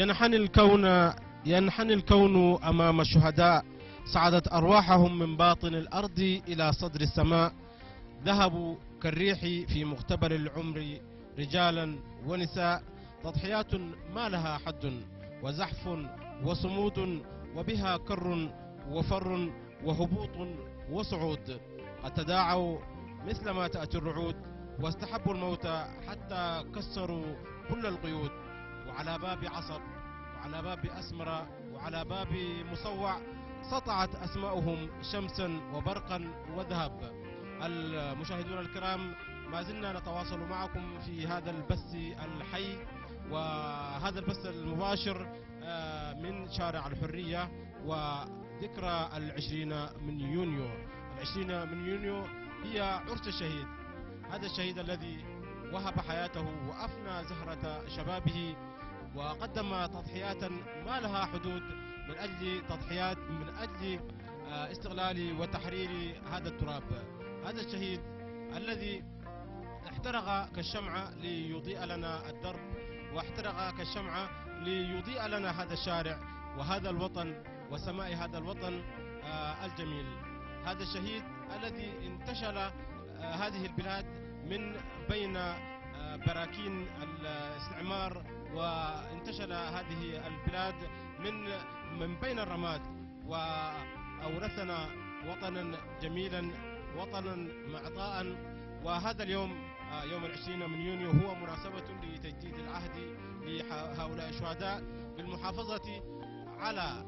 ينحني الكون، ينحني الكون أمام الشهداء، صعدت أرواحهم من باطن الأرض إلى صدر السماء، ذهبوا كالريح في مقتبل العمر، رجالا ونساء، تضحيات ما لها حد، وزحف وصمود، وبها كر وفر وهبوط وصعود، قد تداعوا مثل ما تأتي الرعود، واستحبوا الموت حتى كسروا كل القيود، وعلى باب عصب، وعلى باب أسمرة، وعلى باب مصوع سطعت أسماؤهم شمسا وبرقا وذهب. المشاهدون الكرام، ما زلنا نتواصل معكم في هذا البث الحي وهذا البث المباشر، آه، من شارع الحرية وذكرى العشرين من يونيو. العشرين من يونيو هي عرس الشهيد، هذا الشهيد الذي وهب حياته وأفنى زهرة شبابه وقدم تضحيات ما لها حدود من أجل تضحيات، من أجل، آه، استغلال وتحرير هذا التراب. هذا الشهيد الذي احترق كالشمعة ليضيء لنا الدرب، واحترق كالشمعة ليضيء لنا هذا الشارع وهذا الوطن وسماء هذا الوطن، آه، الجميل. هذا الشهيد الذي انتشل، آه، هذه البلاد من بين، آه، براكين الاستعمار، وانتشل هذه البلاد من، من بين الرماد، وأورثنا وطنا جميلا، وطنا معطاء. وهذا اليوم، آه، يوم العشرين من يونيو، هو مناسبة لتجديد العهد لهؤلاء الشهداء بالمحافظة على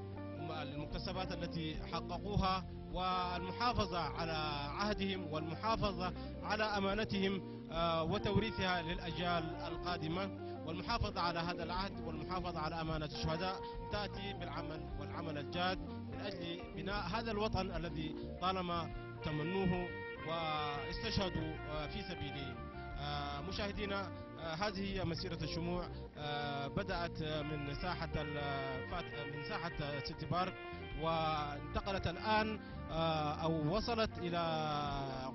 المكتسبات التي حققوها، والمحافظة على عهدهم، والمحافظة على أمانتهم، آه، وتوريثها للأجيال القادمة، والمحافظة على هذا العهد، والمحافظة على أمانة الشهداء تأتي بالعمل، والعمل الجاد من أجل بناء هذا الوطن الذي طالما تمنوه واستشهدوا، آه، في سبيله. آه، مشاهدينا، آه، هذه هي مسيرة الشموع. آه، بدأت من ساحة الفات-، من ساحة سيتي بارك، وانتقلت الآن، آه، أو وصلت إلى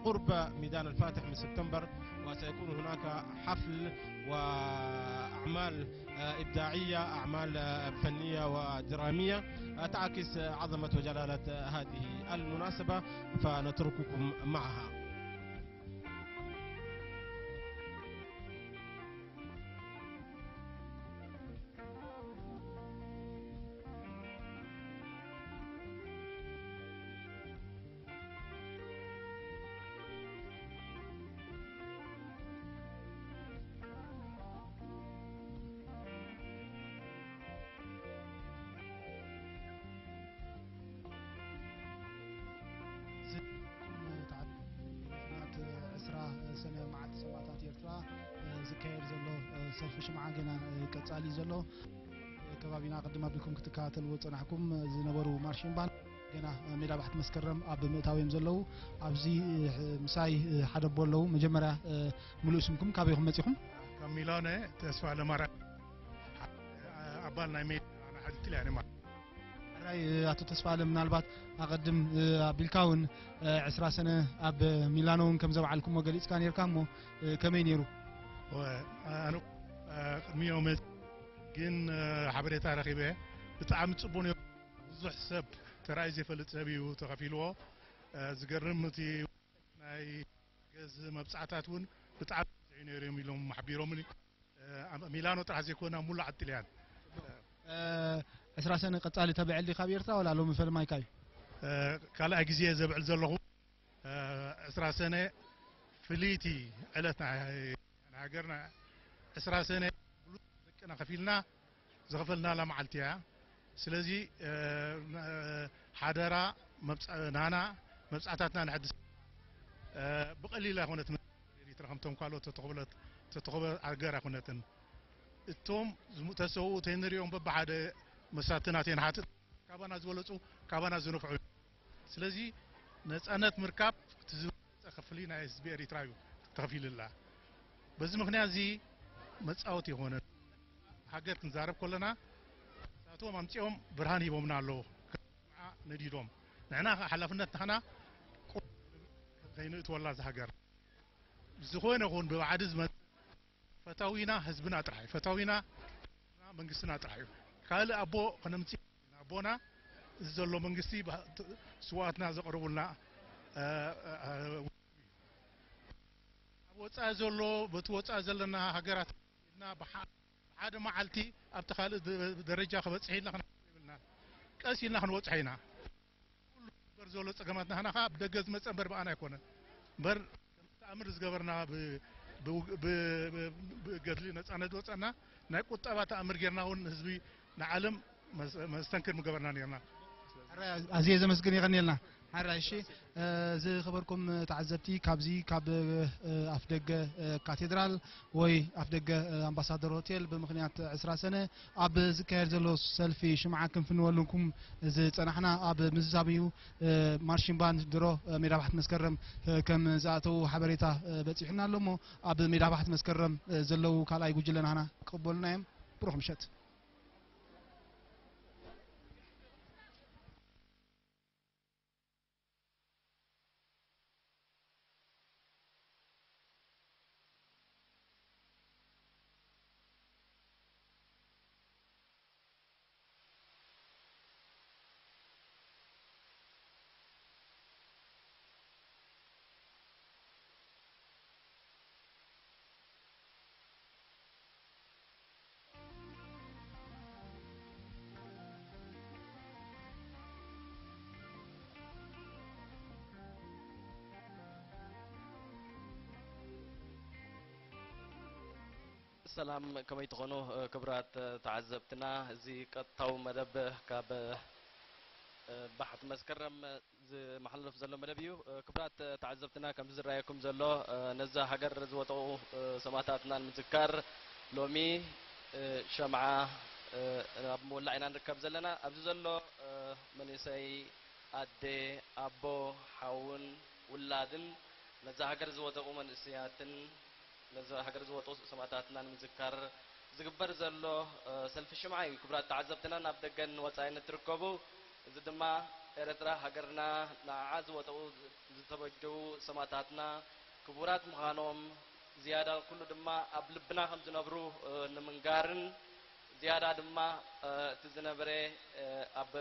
قرب ميدان الفاتح من سبتمبر، وسيكون هناك حفل وأعمال، آه، إبداعية، أعمال، آه، فنية ودرامية، آه، تعكس عظمة وجلالة هذه المناسبة، فنترككم معها. እዚ፣ እ፣ ተዓቢ-፣ ምኽንያት ዕስራ ሰነ መዓልቲ ሰማእታት ኤርትራ፣ እ፣ ዝካየድ ዘሎ፣ እ፣ ሰልፊ ሽምዓ ገና፣ እ፣ ቀጻሊ እዩ ዘሎ። እ፣ ከባቢና ቅድም ኣቢልኩም ክትከታተልዎ ዝጸናሕኩም፣ እ፣ ዝነበሩ ማርሽን ባንድ ገና፣ እ፣ ሜዳ ባሕቲ መስከረም ኣብ ምእታው እዮም ዘለዉ። ኣብዚ፣ እ፣ ምሳይ፣ እ፣ ሓደ ኣቦ ኣለዉ። መጀመርያ፣ እ፣ ምሉእ ስምኩም፣ ካበይ ኢኹም መጺኹም? ካብ ሚላኖ ተስፋ ለማርያም፣ ኣባል ናይ ሜዳ ናይ ሓንቲ ጥልያን እየ ማለት። ሕራይ፣ ኣቶ ተስፋ ኣለም፣ ምናልባት ኣቐድም፣ እ፣ ኣቢልካ እውን፣ እ፣ ዕስራ ሰነ ኣብ ሚላኖ እውን ከም ዘብዓልኩሞ ገሊጽካ ነይርካ እሞ፣ እ፣ ከመይ ነይሩ? ወ-፣ ኣነ፣ እ፣ ቅድሚኦም ግን፣ እ፣ ሓበሬታ ረኺበ። ብጣዕሚ ጽቡቕ ነይሩ። ብዙሕ ሰብ ተራእዩ ዘይፈልጥ ሰብ እዩ ተኸፊልዎ። እ፣ ዝገርም እቲ ናይ ገዝ መብጻዕታት እውን ብጣዕሚ ብዙሕ እዩ ነይሩ እዮም ኢሎም ሓቢሮምኒ። እ፣ ኣብ ሚላኖ ጥራሕ ዘይኮነ ኣብ ሙሉእ ዓዲ ጥልያን። እ፣ ዕስራ ሰነ ቀጻሊ ተብዕል ዲኻ ኣብ ኤርትራ ዋላ ሎሚ ፈለማይካ እዩ? እ፣ ካልኣይ ግዜ ዘብዕል ዘለኹ። እ፣ ዕስራ ሰነ ፍልይቲ ዕለት ናይ፣ ናይ ሃገርና ዕስራ ሰነ ሙሉእ ደቅና ከፊልና ዝኸፈልናላ መዓልቲ እያ። ስለዚ፣ እ፣ ሓደራ መብጻ-፣ ናና መብጻዕታትና ንሕድስ፣ እ፣ ብቐሊል ኣይኮነትን። ኤሪትራ ከምቶም ካልኦት ተተኸበለት-፣ ተተኸበ ሃገር ኣይኮነትን። እቶም ዝሙ-፣ ተሰውኡ ተንሪኦም በብሓደ መሳትና ተንሓትት፣ ካባና ዝበለጹ፣ ካባና ዝነፍዑ። ስለዚ ነጻነት ምርካብ እቲ ዝበለጸ ክፍሊ ናይ ህዝቢ ኤሪትራ እዩ ተኸፊልላ። በዚ ምኽንያት እዚ መጻወቲ ይኾነን። ሃገር ክንዛረብ ከለና፣ ንሳቶም ኣምጺኦም ብርሃን ሂቦምና ኣለዉ። ነዲዶም። ንሕና ኸኣ ሓላፍነት ንሕና ቁ-፣ ከይንእትወላ እዛ ሃገር። ዝኾነ ይኹን ብባዕዲ ዝመጽእ ፈታዊና ህዝብና ጥራሕ እዩ። ፈታዊና መንግስትና ጥራሕ እዩ። ካልእ ኣቦ ከነምጽእ ኣቦና እዚ ዘሎ መንግስቲ ስዋትና ዘቕርቡልና ኣብ ወፃኢ ዘሎ በቲ ወፃኢ ዘለና ሃገራት ኢልና ብሓ- ብሓደ መዓልቲ ኣብቲ ካልእ ደ- ደረጃ ክበፅሕ ኢልና ክንሓስብ የብልና። ቀስ ኢልና ክንበፅሖ ኢና። ኩሉ ዝግበር ዘሎ ፀገማትና ህና ከዓ ብደገ ዝመፀ እምበር ብኣና ኣይኮነን እምበር ከምቲ ተኣምር ዝገበርና ብ- ብ- ብ- ብ- ብገድሊ ነፃነት ዝወፀና ናይ ቁጠባ ተኣምር ጌርና እውን ህዝቢ ንዓለም መስ- መስተንክር ምገበርና ነርና። ኣዝየ ዘመስግን የቐንየልና። ሓራይ እሺ፣ ዝኸበርኩም ተዓዘብቲ ካብዚ ካብ ኣፍደገ ካቴድራል ወይ ኣፍደገ ኣምባሳደር ሆቴል ብምኽንያት ዕስራ ሰነ ኣብ ዝካየድ ዘሎ ሰልፊ ሽምዓ ክንፍንወልኩም ዝጸናሕና ኣብ ምዝዛም እዩ። ማርሺን ባንድ ድሮ ሜዳ ባሕቲ መስከረም ከም ዝኣተዉ ሓበሬታ በጺሑና ኣሎ እሞ ኣብ ሜዳ ባሕቲ መስከረም ዘለዉ ካልኣይ ጉጅለ ናህና ክቕበሉና እዮም። ብሩኽ ምሸት። ሰላም፣ ከመይ ትኾኑ ክቡራት ተዓዘብትና? እዚ ቀጥታዊ መደብ ካብ ባሕቲ መስከረም ዝመሓለፍ ዘሎ መደብ እዩ። ክቡራት ተዓዘብትና፣ ከምዚ ዝረኣየኩም ዘሎ ነዛ ሃገር ዝወጠቑ ሰማእታትና ንምዝካር ሎሚ ሸምዓ ኣብ ምውላዕ ኢና ንርከብ ዘለና። ኣብዚ ዘሎ መንእሰይ ኣደ፣ ኣቦ፣ ሓውን ውላድን ነዛ ሃገር ዝወደቑ መንእሰያትን ነዛ ሃገር ዝወደቑ ሰማእታትና ንምዝካር ዝግበር ዘሎ ሰልፊ ሽምዓ እዩ። ክቡራት ተዓዘብትና፣ ኣብ ደገን ወጻኢን እትርከቡ፣ እዚ ድማ ኤርትራ ሃገርና ንዓዓ ዝወደቑ ዝተበጀዉ ሰማእታትና ክቡራት ምዃኖም ዝያዳ ኩሉ ድማ ኣብ ልብና ከም ዝነብሩ ንምንጋርን ዝያዳ ድማ እቲ ዝነበረ ኣብ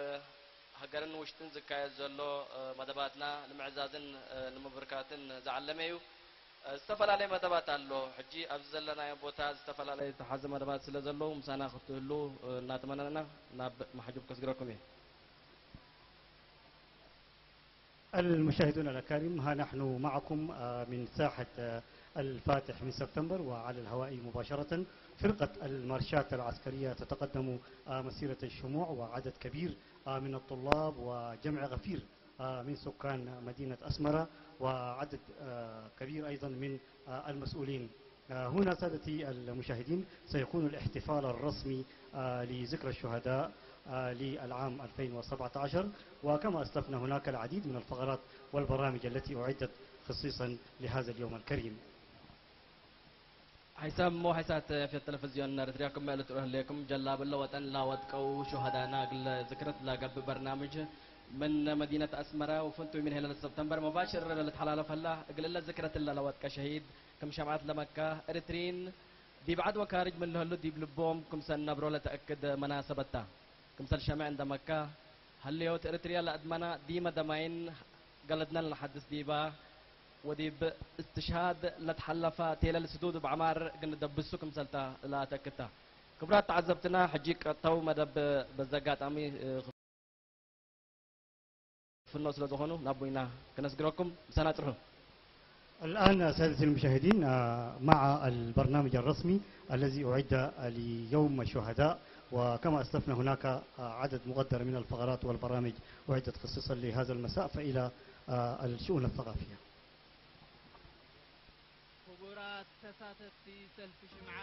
ሃገርን ውሽጥን ዝካየድ ዘሎ መደባትና ንምዕዛዝን ንምብርካትን ዝዓለመ እዩ። ዝተፈላለየ መደባት ኣሎ። ሕጂ ኣብዚ ዘለናዮ ቦታ ዝተፈላለየ ዝተሓዘ መደባት ስለ ዘለዉ ምሳና ክትህሉ እናተመነና ናብ ማሕጁብ ከስግረኩም እየ። المشاهدون الأكارم، ها نحن معكم، آه، من ساحة، آه، الفاتح من سبتمبر، وعلى الهواء مباشرة. فرقة المارشات العسكرية تتقدم، آه، مسيرة الشموع، وعدد كبير، آه، من الطلاب وجمع غفير، آه، من سكان مدينة أسمرة، وعدد، آه، كبير أيضا من، آه، المسؤولين. آه، هنا سادتي المشاهدين سيكون الاحتفال الرسمي، آه، لذكرى الشهداء، آه، للعام ألفين وسبعتاشر، وكما أسلفنا هناك العديد من الفقرات والبرامج التي أعدت خصيصا لهذا اليوم الكريم. ሓይሳብ እሞ ሓይሳት ፊት ቴሌቪዝዮን ኤርትርያ ክመ ልትሮ ህሌኩም ጀላብ ለወጠን ላወጥቀው ሹሃዳና እግለ ዝክረት ለገብእ በርናምጅ ምን መዲነት ኣስመራ ወፍንቱይ ምን ሄለል ሰብተምበር መባሽር ለልትሓላለፈላ እግልለ ዝክረት ለለወጥቀ ሸሂድ ክም ሸምዓት ለመካ ኤርትሪን ዲብ ዓድ ወካርጅ ምን ለህሉ ዲብ ልቦም ክምሰል ነብሮ ለተእክድ መናሰበታ። ክምሰል ሸምዕ እንደ መካ ሀለዮት ኤርትርያ ለአድመና ዲመ ደማይን ገለድና ለነሐድስ ዲባ ወዲብ እስትሽሃድ ለትሐለፋ ቴለል ስዱድ እብ ዐማር እግል ንደብሱ ክምሰልታ ለአተክታ። ክቡራት ተዓዘብትና፣ ሕጂ ቀጥታዊ መደብ በዚ አጋጣሚ ክፍኖ ስለ ዝኾኑ ናቡይና ክነስግረኩም ምሳና ጽንሑ። الآن سادتي المشاهدين، آه، مع البرنامج الرسمي الذي أعد ليوم الشهداء، وكما أسلفنا هناك، آه، عدد مقدر من الفقرات والبرامج أعدت خصيصا لهذا المساء، فإلى، آه، الشؤون الثقافية. ክቡራት ተሳተፍቲ ሰልፊ ሽምዓ፣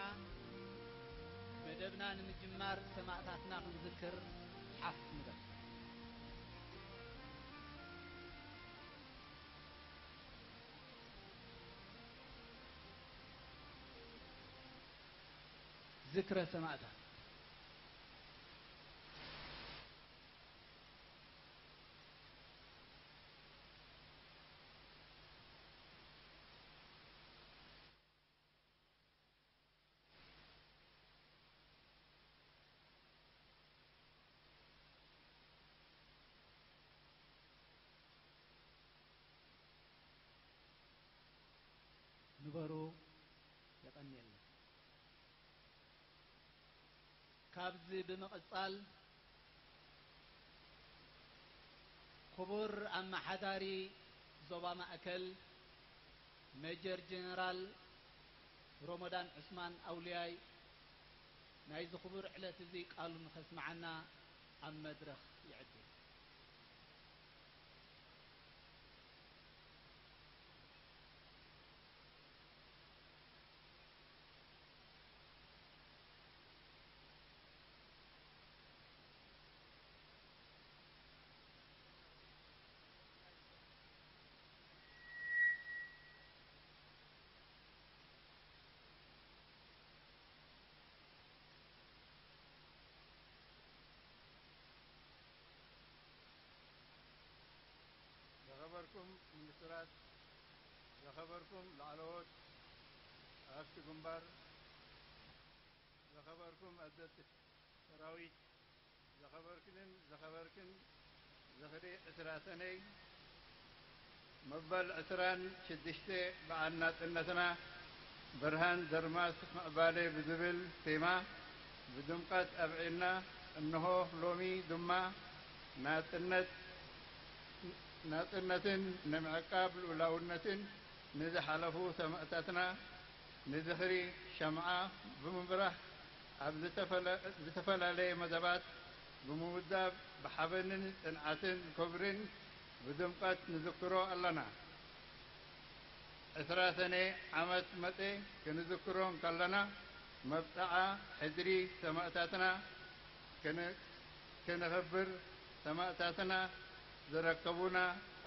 መደብና ንምጅማር ሰማእታትና ክንዝክር ሓፍ ንበል። ዝክረ ሰማእታት። በሩ የቐንየልና። ካብዚ ብምቕጻል ክቡር ኣመሓዳሪ ዞባ ማእከል ሜጀር ጀነራል ሮሞዳን ዑስማን ኣውልያይ ናይዚ ክቡር ዕለት እዚ ቃሉ ንኸስምዓና ኣብ መድረኽ ይዕድም። ዝኸበርኩም ሚኒስትራት፣ ዝኸበርኩም ላዕለዎት ሓለፍቲ ግንባር፣ ዝኸበርኩም ኣዘዝቲ ሰራዊት፣ ዝኸበርክንን ዝኸበርክን ዝኽሪ ዕስራ ሰነይ መበል ዕስራን ሽዱሽተ በዓል ናጽነትና ብርሃን ዘርማስ ምዕባለ ብዝብል ቴማ ብድምቀት ኣብዒልና፣ እንሆ ሎሚ ድማ ናጽነት፣ ናጽነትን ንምዕቃብ ልኡላውነትን ንዝሓለፉ ሰማእታትና ንዝኽሪ ሸምዓ ብምብራህ ኣብ ዝተፈለ-፣ ዝተፈላለየ መደባት ብምውዳብ ብሓበንን ጽንዓትን ክብርን ብድምቀት ንዝክሮ ኣለና። ዕስራ ሰነ ዓመት መጸ ክንዝክሮ እንከለና፣ መብጽዓ ሕድሪ ሰማእታትና ክን-፣ ክንኽብር፣ ሰማእታትና ዘረከቡና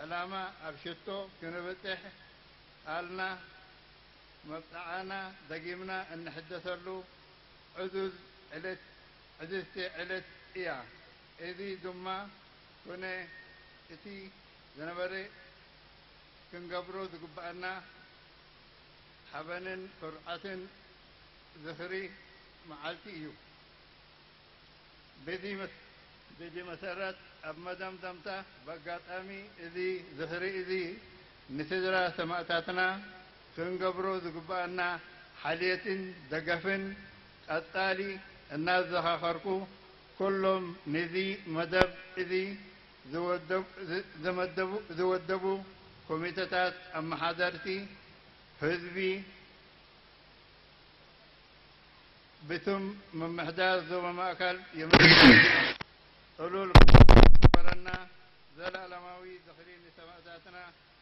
ዕላማ ኣብ ሽቶ ክንብጽሕ፣ ቃልና መብጽዓና ደጊምና እንሕደሰሉ ዕዙዝ ዕለት፣ ዕዝዝቲ ዕለት እያ። እዚ ድማ ኮነ እቲ ዝነበረ ክንገብሮ ዝግብኣና ሓበንን ኩርዓትን ዝኽሪ መዓልቲ እዩ። በዚ መስ-፣ በዚ መሰረት ኣብ መደምደምታ ብኣጋጣሚ እዚ ዝኽሪ እዚ ንስድራ ሰማእታትና ክንገብሮ ዝግብኣና ሓልዮትን ደገፍን ቀጻሊ እናዘኻኸርኩ፣ ኩሎም ነዚ መደብ እዚ ዝወደብ-፣ ዝ-፣ ዝመደቡ-፣ ዝወደቡ ኮሚተታት ኣመሓደርቲ ህዝቢ ብስም ምምሕዳር ዞባ ማእከል የመስግን። ዕሉል ክብረና፣ ዘላለማዊ ዝኽሪ ንሰማእታትና።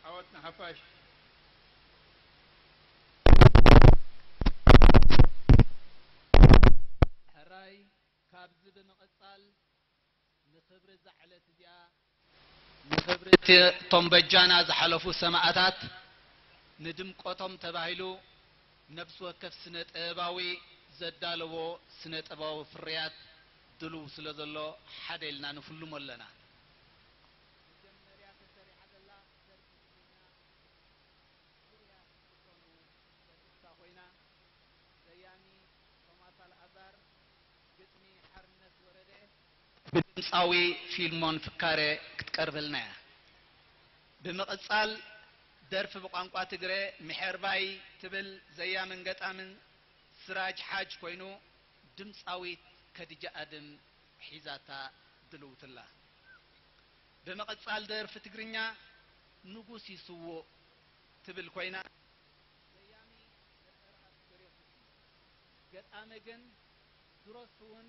ዓወት ንሓፋሽ! ሕራይ፣ ካብዚ ብምቕጻል ንኽብሪ እዛ ዕለት እዚኣ፣ ንኽብሪ እቲ፣ እቶም በጃና ዝሓለፉ ሰማእታት፣ ንድምቀቶም ተባሂሉ ነፍሲ ወከፍ ስነ ጥበባዊ ዘዳለዎ ስነ ጥበባዊ ፍርያት ድሉው ስለ ዘሎ፣ ሓደ ኢልና ንፍልሞ ኣለና። መጀመርያ ተሰሪዓ ዘላ ደርፊ ትግርኛ ፍርያት ዝኾኑ ደርፍታ ኮይና፣ ዘያሚ ቶማስ ኣልኣዛር፣ ግጥሚ ሓርነት ወረደ፣ ብድምፃዊ ፊልሞን ፍካረ ክትቀርበልና እያ። ብምቕፃል ደርፊ ብቋንቋ ትግረ ምሕርባይ ትብል ዘያምን ገጣምን ስራጅ ሓጅ ኮይኑ፣ ድምፃዊት ከዲጃ ኣድም ሒዛታ ድልውትላ። ብምቕጻል ደርፊ ትግርኛ ንጉስ ይስውእ ትብል ኮይና፣ ዘያሚ ነጸርኣ ተሰሪሑ እዩ። ገጣሚ ግን ድሮስ እውን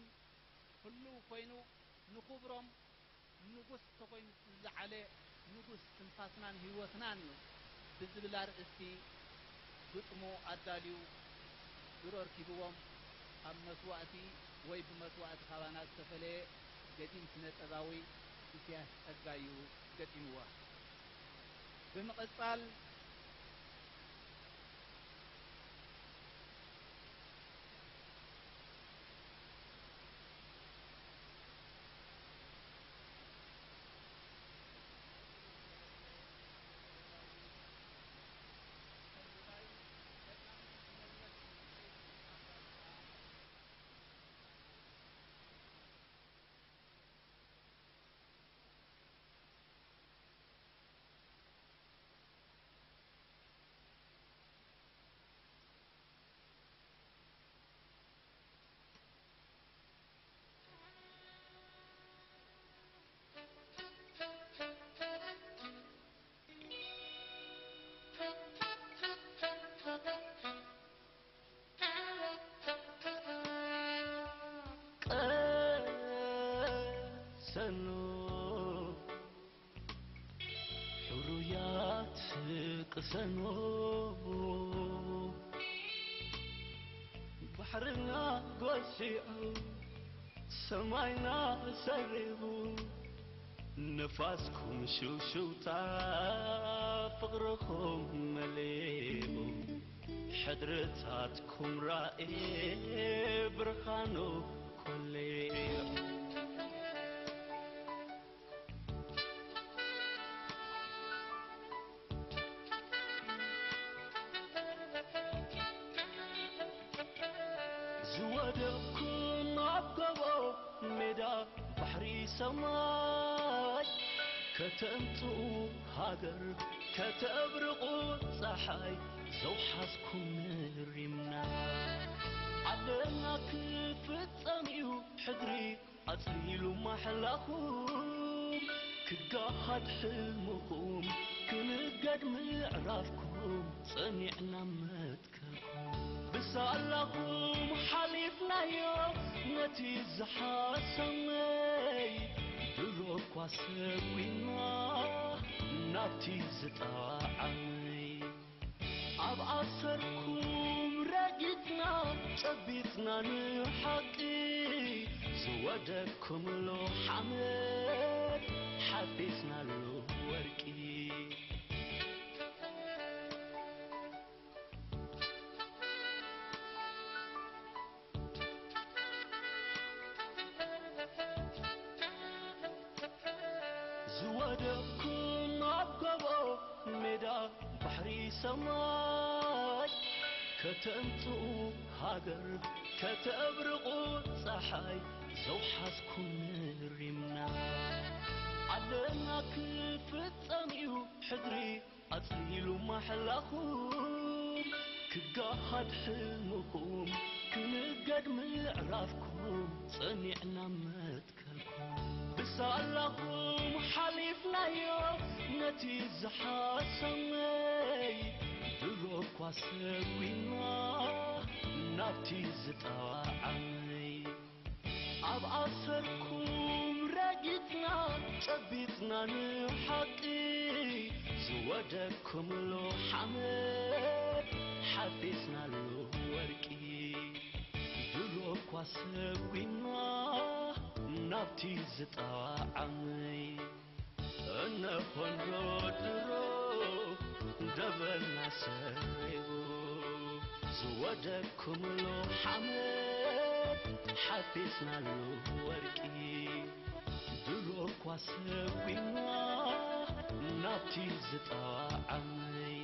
ህሉው ኮይኑ ንኽብሮም ንጉስ ተኾይኑ ዝዓለ ንጉስ ትንፋስናን ህይወትናን እዩ ብዝብል ኣርእስቲ ግጥሙ ኣዳልዩ ድሮ ኣርኪብዎም ኣብ መስዋእቲ ወይ ብመስዋእቲ ካባና ዝተፈለየ ገዲም ስነ ጥበባዊ ኢሳያስ ጸጋይ እዩ ገጢምዋ። ብምቕጻል ሰኖ፣ ሕሩያት ቅሰኖ፣ ባሕርና ጓሲዑ፣ ሰማይና ሰሪቡ፣ ነፋስኩም ሽውሽውታ፣ ፍቕርኹም መሊኡ፣ ሕድርታትኩም ራኢ፣ ብርሃኑ ኮሊዑ። ዝወደቕኩም ኣብ ጎቦ ሜዳ ባሕሪ ሰማይ፣ ከተምጽኡ ሃገር፣ ከተብርቑ ጸሓይ፣ ዘውሓዝኩም ንሪምና። ዓለምና ክፍጸም እዩ ሕድሪ ኣጽሊሉ ማሕላኹም፣ ክጋሃድ ሕልምኹም፣ ክንገድ ምዕራፍኩም፣ ጸኒዕና መትከልኩም። ብሳላኹም ሓሊፍናዮ ነቲ ዝሓሰመይ፣ ድሮ እኳ ሰጒና ናብቲ ዝጠዓመይ። ኣብ ኣሰርኩም ረጊጽና ጨቢጽና ንሓቂ፣ ዝወደኩምሉ ሓመድ ሓፊስናሉ ወርቂ። ዝወደኩም ኣብ ጎቦ ሜዳ ባሕሪ ሰማይ፣ ከተምጽኡ ሃገር ከተብርቑ ጸሓይ፣ ዘውሓዝኩም ሪምና። ዓለምና ክፍጸም እዩ ሕድሪ ኣጽሊሉ ማሕላኹም፣ ክጋሃድ ሕልምኹም፣ ክንገድ ምዕራፍኩም፣ ጸኒዕና መትከልኩም። ብሳላኹም ሓሊፍናዮ ነቲ ዝሓሰመይ፣ ድሮ እኳ ሰጒና ናብቲ ዝጠዓመይ። ኣብ ኣሰርኩም ረጊጽና ጨቢጽና ንሓቂ፣ ዝወደኩምሉ ሓመድ ሓፊስናሉ ወርቂ። ድሮ እኳ ሰጒና ናብቲ ዝጠዓመይ፣ እነኾ እንዶ ድሮ ደበና ሰሪቡ፣ ዝወደኩምሉ ሓመድ ሓፊስናሉ ወርቂ። ድሮ እኳ ሰጒና ናብቲ ዝጠዓመይ።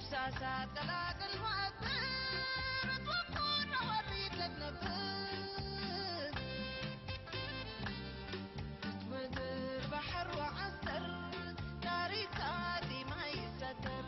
ሳሳ ቀላቅል ማእጥር፣ ኣትወኮና ወሪድ ለትነብር። ምድር ባሕር ወዓሰር፣ ታሪካ ዲማ ይሰተር።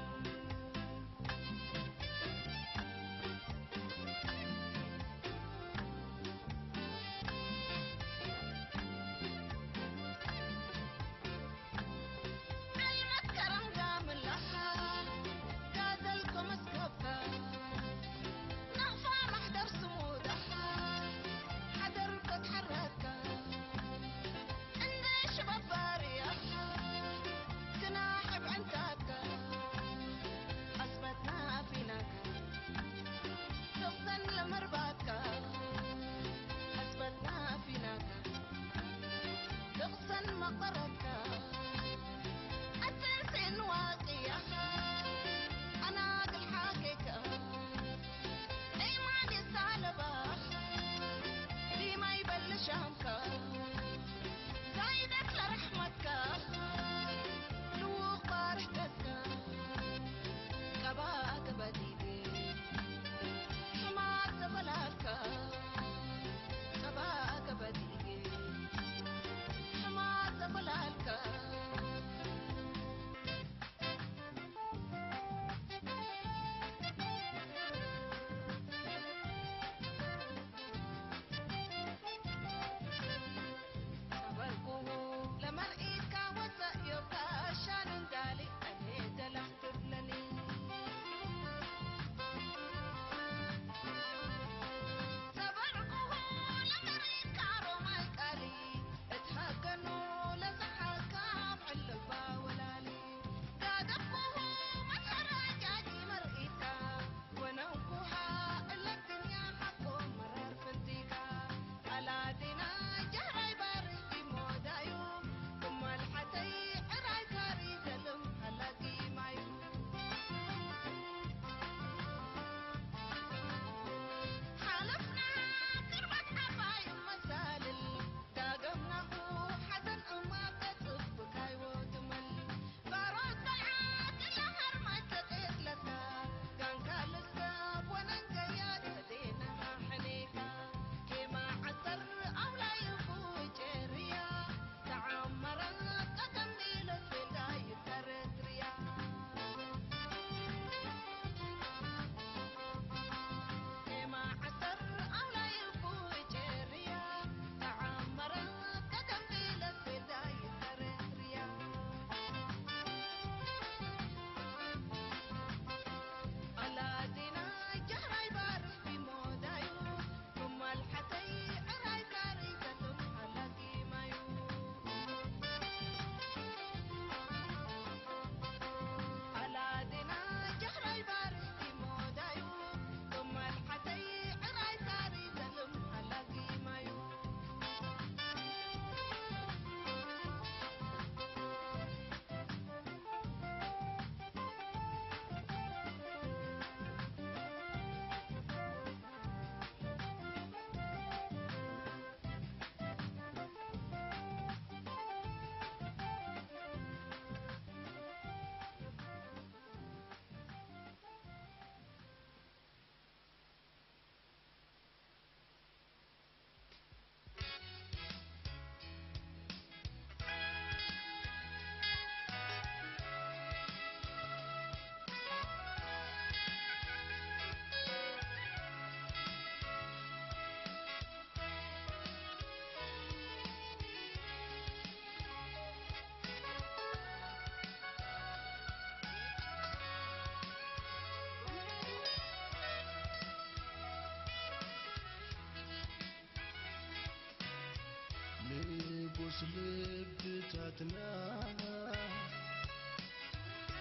ልብታትና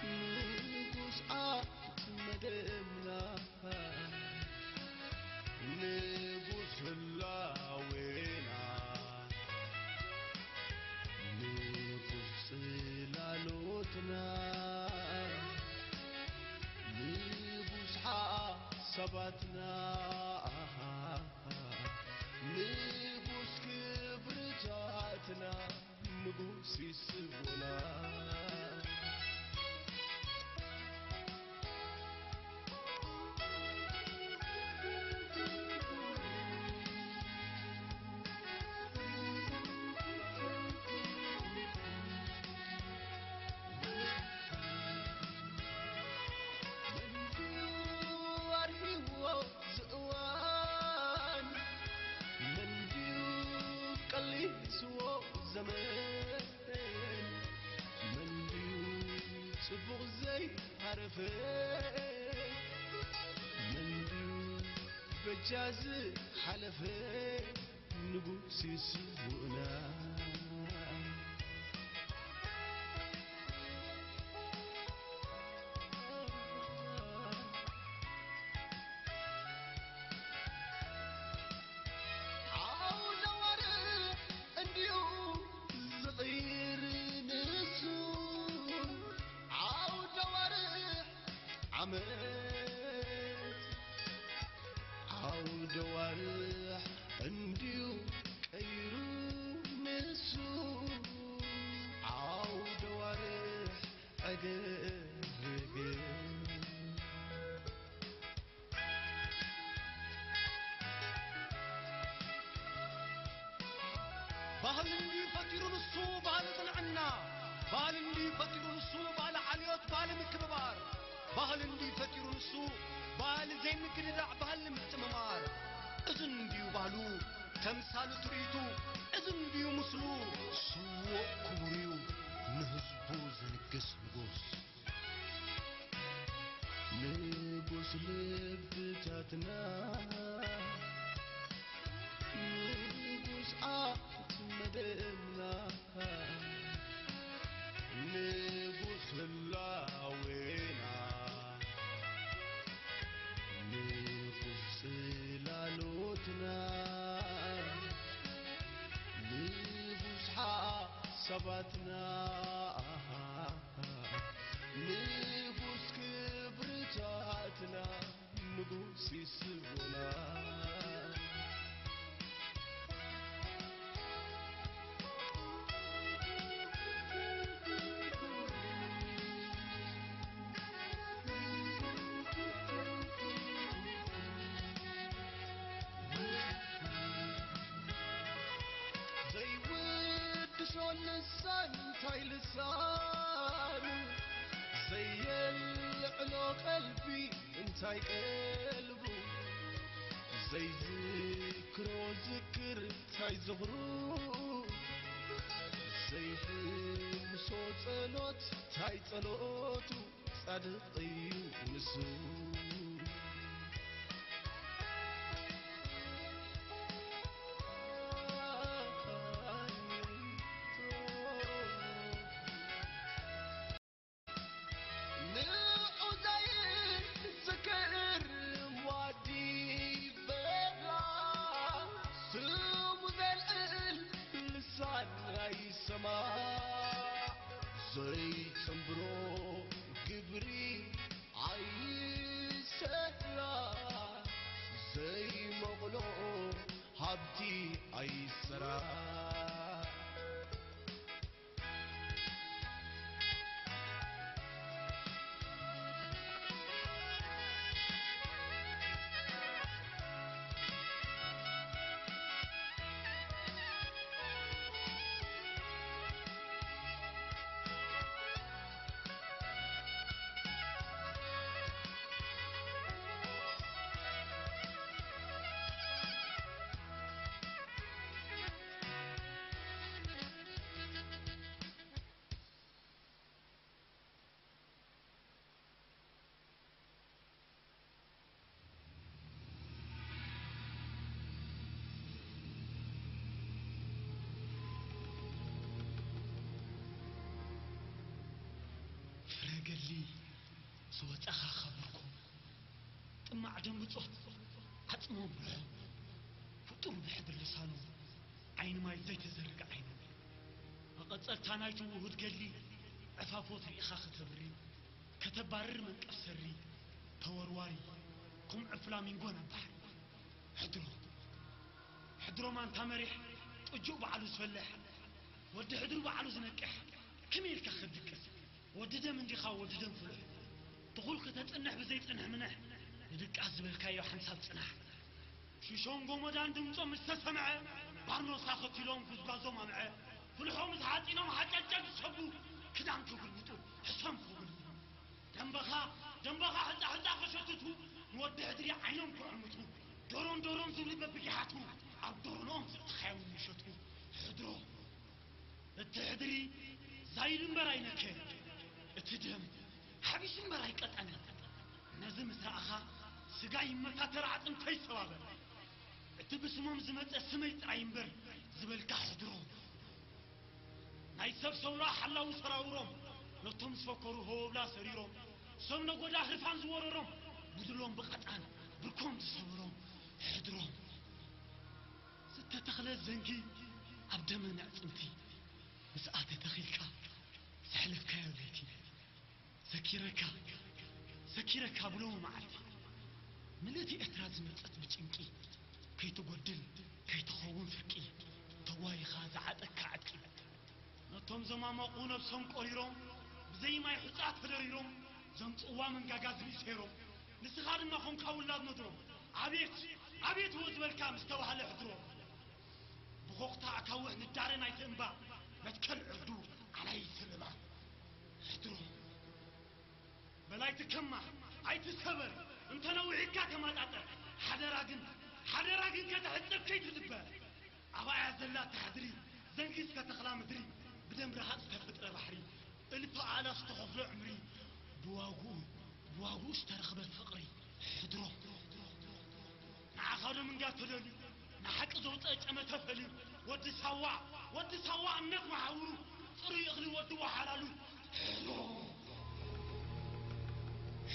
ንጉስ ዓት መደምና ንጉስ ህላዌና ንጉስ ጽላሎትና ንጉስ ሓሳባትና ንጉስ ክብርታትና ንጉስ ይስውና። ኣርሂዎ ዝእዋን መንድዩ ቀሊስዎ ዘመን መንድዩ ጽቡቕ ዘይሃረፈ መንድዩ በጃ ዝሓለፈ ንጉስ ይስውእና። ዓውደ ወርሕ እንዲዩ ዝቕይር ንሱ ዓውደ ወርሕ ዓመት ዓውደ ወርሕ እንዲዩ ቀይሩ ንሱ ዓውደ ወርሕ ዕግርግር። ባህሊ እንድዩ ፈጢሩ ንሱ ባህሊ ጽንዕና፣ ባህሊ እንድዩ ፈጢሩ ንሱ ባህሊ ሓልዮት፣ ባህሊ ምክብባር፣ ባህሊ እንድዩ ፈጢሩ ንሱ ባህሊ ዘይምግድዳዕ፣ ባህሊ ምጥምማር። እዚ እንድዩ ባህሉ፣ ተምሳሉ ትርኢቱ፣ እዚ እንድዩ ምስሉ። ስዉእ ክቡር እዩ ንህዝቡ ዘንግስ ንጉስ። ንጉስ ልብታትና ንጉስ ዓት መደብና ንጉስ ህላዌና ንጉስ ጽላሎትና ንጉስ ሓሳባትና ንጉስ ክብርታትና ንጉስ ይስውና። ዘይውድሶ ልሳን እንታይ ልሳኑ ዘየልዕሎ ቀልቢ እንታይ ቀልቡ ዘይዝክሮ ዝክር እንታይ ዝኽሩ ዘይሕምሶ ጸሎት እንታይ ጸሎቱ ጻድቕ እዩ ንሱ። ንዑ ዘይዝክር ሟዲ በላ ስሙ ዘልዕል ልሳን ኣይሰማዕ ዘይጸንብሮ ግብሪ ኣይሰ ወጻኻ ከብርኩ ጥማዕ ደም ብጾት ዓጽሞም ብርሖም ፍጡር ብሕብር ልሳኖም ዓይኒ ማይ ዘይተዘርግ ዓይኖም መቐጸልታ ናይቱ ውሁድ ገድሊ ዕፋፎት ርኢኻ ከተብሪ ከተባርር መንቀፍ ሰሪ ተወርዋሪ ኩምዒ ፍላሚንጎ ናብ ባሕሪ ሕድሮ ሕድሮ ማንታ መሪሕ ጥጁእ ባዕሉ ዝፈልሕ ወዲ ሕድሩ ባዕሉ ዝነቅሕ ከመይ ኢልካ ክትድቅስ ወዲ ደም እንዲኻ ወዲ ደም ፍሉሕ ትኹል ከተጽንሕ ብዘይጽንሕ ምንሕ ንድቃስ ዝበልካዮ ሓንሳብ ጽናሕ ሽሾን ጎመዳን ድምጾም ምስ ተሰምዐ ባርኖሳ ከቲሎም ጉዝጓዞም ኣምዐ ፍልሖም ዝሓጺኖም ሓጨጨ ዝሰጉ ክዳን ክግልብጡ ሕሰም ክግልብጡ ደንበኻ ደንበኻ ሕጻ ሕጻ ከሸትቱ ንወዲ ሕድሪ ዓይኖም ክዕምቱ ዶሮን ዶሮን ዝብሊ በብጊሓቱ ኣብ ዶሮንኦም ዘእተኻዮም ይሸቱ ሕድሮ እቲ ሕድሪ ዛይድ እምበር ኣይነከ እቲ ደም ሓቢስ እምበር ኣይቀጠነ ነዚ ምስ ረኣኻ ስጋ ይመታተር ኣጥንተይ ሰባበር እቲ ብስሞም ዝመጸ ስመይ ጥራይ እምበር ዝበልካ ሕድሮ ናይ ሰብ ሰውራ ሓላው ሰራውሮም ነቶም ዝፈከሩ ሆብላ ሰሪሮም ሰብ ነጎዳ ህርፋን ዝወረሮም ብድሎም ብቐጣን ብርኮም ዝሰብሮም ሕድሮም ዝተተኽለ ዘንጊ ኣብ ደመ ንዕጽምቲ ምስ ኣተ ተኺልካ ዘሕለፍካዮ ለይቲ ዘኪረካ ዘኪረካ ብሎሚ መዓልቲ ምልእቲ ኤርትራ ዝመጸት ብጭንቂ ከይትጎድል ከይትኸውን ፍርቂ ተዋይኻ ዝዓጠካ ዕጥቂ ነቶም ዘማመቑ ነብሶም ቆሪሮም ብዘይ ማይ ሑጻ ተደሪሮም ዘምጽዋ መንጋጋ ዝብኢ ሰይሮም ንስኻ ድማ ኾንካ ውላድ ነድሮም ኣቤት ኣቤት እዎ ዝበልካ ምስ ተባህለ ሕድሮም ብኾኽታ ኣካውሕ ንዳረ ናይቲ እምባ መትከል ዕርዱ ኣላይ ይስርባ ሕድሮም በላይ ትከማ ኣይትሰበር እንተ ነዊሕካ ተማጣጠር ሓደራ ግን ሓደራ ግን ከተሕጽብ ከይትድበር ኣብኣ እያ ዘላ እታ ሕድሪ ዘንጊ እስከ ተኽላ ምድሪ ብደም ረሃጽ ዝተፈጥረ ባሕሪ እልፊ ኣእላፍ ዝተኸፍሎ ዕምሪ ብዋግኡ ብዋግኡ ዝተረኽበ ፍቕሪ ሕድሮ ንዓኻ ዶ ምንጋር ተደልዩ ንሓቂ ዘውፅአ ጨመተ ፈልዩ ወዲ ሳዋ ወዲ ሳዋ እምነት መሓውሩ ፅሩይ እኽሊ ወዲ ወሓላሉ ሕድሮ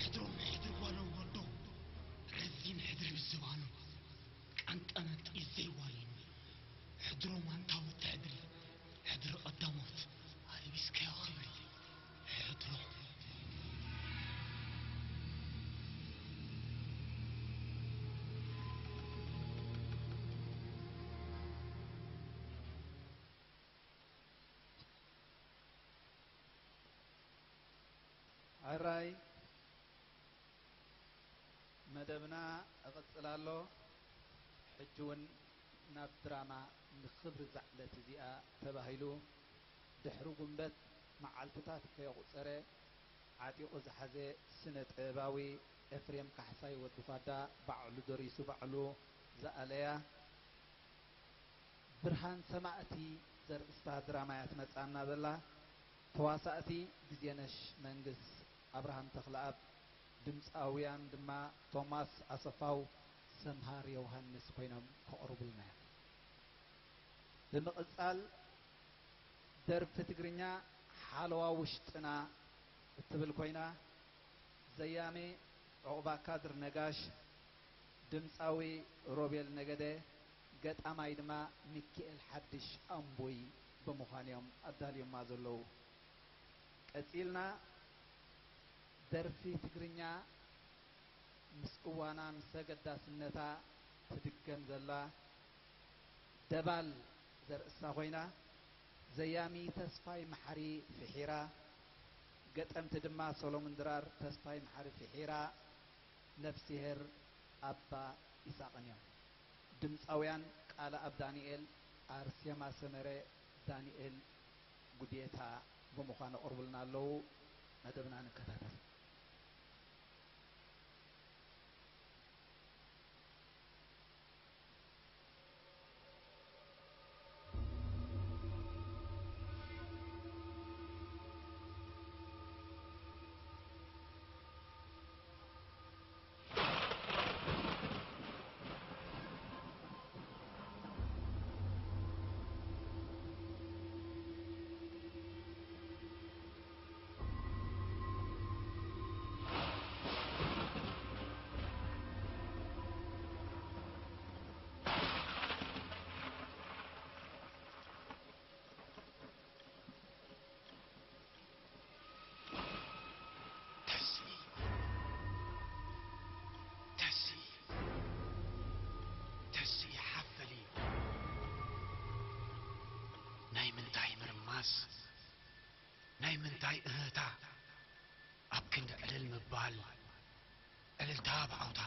ሕድሮ ሕድሪ ጓሎም ወዶ ረዚን ሕድሪ ብዝባኑ ቃንጠመንጢ ዘይዋኒኑ ሕድሮ ማንታ ወዲ ሕድሪ ሕድሪ ቀዳሞት ኣልቢስካዮ ክብሪ ሕድሮ ሕራይ መደብና እቕጽል ኣሎ። ሕጂ እውን ናብ ድራማ ንኽብሪ እዛ ዕለት እዚኣ ተባሂሉ ድሕሪ ጉንበት መዓልትታት ከየቑጸረ ዓጢቑ ዝሓዘ ስነ ጥበባዊ ኤፍሬም ካሕሳይ ወዲ ኳዳ ባዕሉ ደሪሱ ባዕሉ ዝኣለያ ብርሃን ሰማእቲ ዘርእስታ ድራማ እያ ትመጽኣና ዘላ። ተዋሳእቲ ግዜነሽ መንግስ፣ ኣብርሃም ተኽለኣብ፣ ድምጻውያን ድማ ቶማስ ኣሰፋው፣ ሰምሃር ዮውሃንስ ኮይኖም ከቕርቡልና እዮም። ብምቕጻል ደርፊ ትግርኛ ሓለዋ ውሽጥና እትብል ኮይና፣ ዘያሚ ዑቕባካድር ነጋሽ፣ ድምጻዊ ሮቤል ነገደ፣ ገጣማይ ድማ ሚኪኤል ሓድሽ ኣምቦይ ብምዃን እዮም ኣዳልዮማ ዘለዉ። ቀጺልና ደርፊ ትግርኛ ምስ እዋና ምስ ኣገዳስነታ ትድገም ዘላ ደባል ዘርእስታ ኮይና፣ ዘያሚ ተስፋይ መሓሪ ፍሒራ፣ ገጠምቲ ድማ ሰሎሙን ድራር፣ ተስፋይ መሓሪ ፍሒራ፣ ነፍስሄር ኣባ ኢሳቕን እዮም። ድምጻውያን ቃለኣብ ዳንኤል፣ ኣርሴማ ሰመረ፣ ዳንኤል ጉዴታ ብምዃን ኣቕርቡልና ኣለዉ። መደብና ንከታተል። እንታይ እህታ ኣብ ክንዲ ዕልል ምባል፣ ዕልልታ ብዓውታ።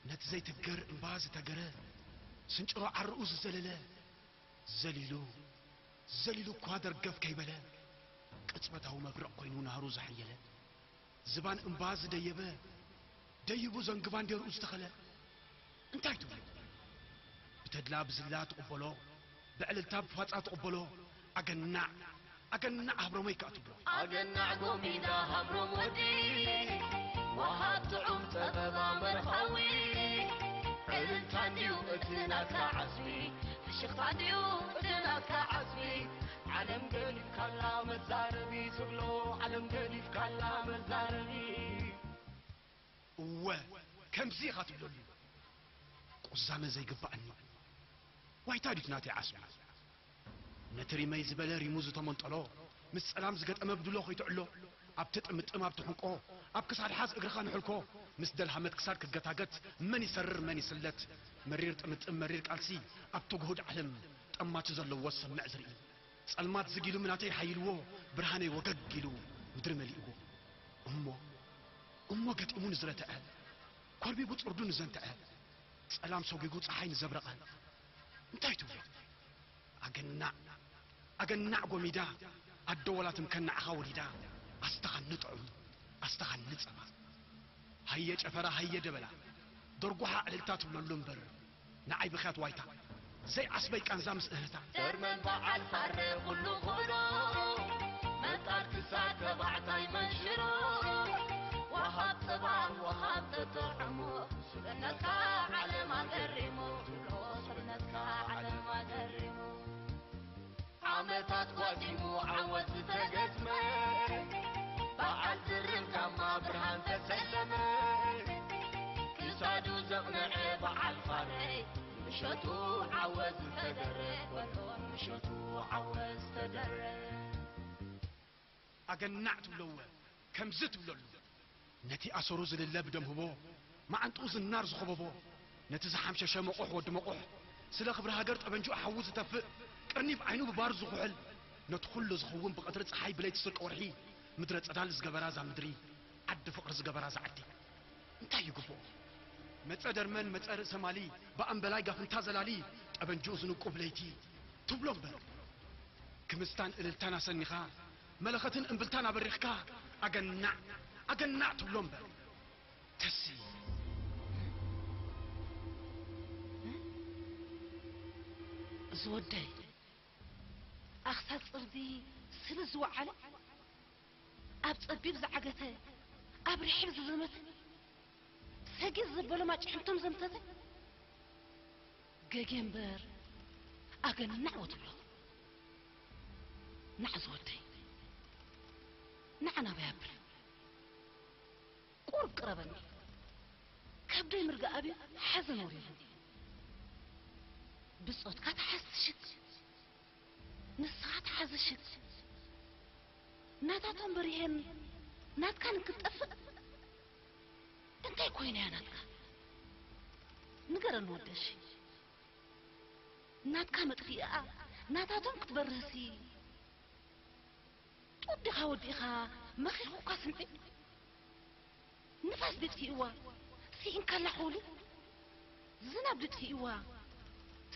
ነቲ ዘይትገር እምባ ዝተገረ፣ ስንጭሮ ዓርኡ ዝዘለለ፣ ዘሊሉ፣ ዘሊሉ እኳ ደርገፍ ከይበለ፣ ቅጽበታዊ መብረቕ ኮይኑ ናህሩ ዘሐየለ፣ ዝባን እምባ ዝደየበ፣ ደይቡ ዘንጊ ባንዴርኡ ዝተኸለ፣ እንታይ ትብሉ? ብተድላ ብዝላ ትቕበሎ፣ ብዕልልታ ብፋጻ ትቕበሎ፣ ኣገናዕ፣ ኣገናዕ ሃብሮመይ ከኣ ትብሎ። ኣገናዕ ጎሚዳ ሃብሮም ወዲ፣ ወሃብ ጥዑም ጸበባ መርሃዊ፣ ዕልልታ እንድዩ እቲ ናትካ ዓስቢ፣ ፍሽኽታ እንድዩ እቲ ናትካ ዓስቢ፣ ዓለም ገዲፍካላ መዛረቢ ትብሎ፣ ዓለም ገዲፍካላ መዛረቢ። እወ፣ ከምዚ ኢኻ ትብለሉ። ቁዛመ ዘይግባኣኒ። ዋይታ ድዩ ናተይ ዓስቢ? ነቲ ሪመይ ዝበለ ሪሙ ዝተመንጠሎ፣ ምስ ጸላም ዝገጠመ ብድሎ ከይትዕሎ፣ ኣብቲ ጥምጥም ኣብቲ ሕንቆ፣ ኣብ ክሳድ ሓዝ እግርኻ ንሕልኮ፣ ምስ ደልሃመት ክሳድ ክገታገት፣ መን ይሰርር መን ይስለት? መሪር ጥምጥም መሪር ቃልሲ፣ ኣብቲ ግሁድ ዓለም፣ ጠማቲ ዘለዎ ዝሰምዕ ዝርኢ። ጸልማት ዝጊሉ ምናተይ ሓይልዎ፣ ብርሃነይ ወገግ ኢሉ ምድሪ መሊእዎ። እሞ፣ እሞ ገጢሙ ንዝረትዐ፣ ኮርቢቡ ጽርዱ ንዘንትዐ፣ ጸላም ሰጒጉ ጸሓይ ንዘብረቐ፣ እንታይ ትብሎ? ኣገናዕ፣ ኣገናዕ ጎሚዳ፣ ኣደ ወላ ትምከን ንዓኻ ወሊዳ፣ ኣስተኻኒ ጥዑም፣ ኣስተኻኒ ጸባ። ሃየ ጨፈራ፣ ሃየ ደበላ፣ ደርጉሓ ዕልልታ ትብለሉ እምበር፣ ንዓይ ብኽያት ዋይታ፣ ዘይዓስበይ ቃንዛ ምስ እህታ። ጀርመን በዓል ፋረ ኩሉ ኩሎ፣ መጣር ክሳድ ተባዕታይ መንሽሮ፣ ወሃብ ጸባ፣ ወሃብ ተጥዕሞ፣ ስብእነትካ ዓለም ኣገሪሙ፣ ትብሎ ስብእነትካ ዓለም ኣገሪሙ። ዓመታት ጓዲሙ ዓወት ዝተገዝመ፣ በዓል ዝርም ጋማ ብርሃን ተሰለመ። ክሳዱ ዘቕንዐ በዓል ፋረይ፣ ምሸቱ ዓወት ዝተደረ፣ በሎ ምሸቱ ዓወት ዝተደረ። ኣገናዕ ትብለወ፣ ከምዚ ትብለሉ። ነቲ ኣሰሩ ዝልለ ብደም ህቦ፣ መዓንጥኡ ዝናር ዝኸበቦ፣ ነቲ ዝሓምሸሸ መቑሕ ወዲ መቑሕ፣ ስለ ክብሪ ሃገር ጠበንጅኡ ሓዊ ዝተፍእ፣ ቅርኒፍ ዓይኑ ብባር ዝኹሕል፣ ነቲ ኩሉ ዝኸውን ብቐትሪ ጸሓይ ብለይቲ ስርቂ ወርሒ፣ ምድረ ጸዳል ዝገበራ እዛ ምድሪ፣ ዓዲ ፍቕሪ ዝገበራ እዛ ዓዲ። እንታይ ይግብኦ? መጸ ደርመን፣ መጸ ርእሰ ማሊ፣ ብኣምበላይ ጋፍንታ ዘላሊ፣ ጠበንጅኡ ዝንቁ ብለይቲ፣ ትብሎ እምበር። ክምስታን እልልታን ኣሰኒኻ፣ መለኸትን እምብልታን ኣበሪኽካ፣ ኣገናዕ፣ ኣገናዕ ትብሎ እምበር። ተሲ። እዚ ወደይ፣ ኣኽሳድ ጽርዲ ስለ ዝወዓለ፣ ኣብ ጸቢብ ዝዓገተ፣ ኣብ ርሒብ ዝዘመተ፣ ሰጊር ዘበሎም ኣጭሕምቶም ዘምተተ፣ ገጌ እምበር ኣገናዕ ወትብሎ። ንዓ ዝወደይ፣ ንዓ ናበይ ኣብል። ቁሩብ ቅረበኒ። ከብደይ ምርጋእ ኣብዩ ሓዘን ወሪሩ። ብጾትካ ተሓስሽክ፣ ንስኻ ተሓዝሽክ። ናታቶም በሪሄን ናትካ ንክትጠፍእ እንታይ ኮይና እያ ናትካ? ንገረኒ ወደሽ። ናትካ መጥፊእኣ ናታቶም ክትበርህሲ ጡብ ዲኻ ወዲእኻ መኺርኩካ ስምዒ። ንፋስ ድጥፊእዋ ስኢንካ ላኾሊ፣ ዝናብ ድጥፊእዋ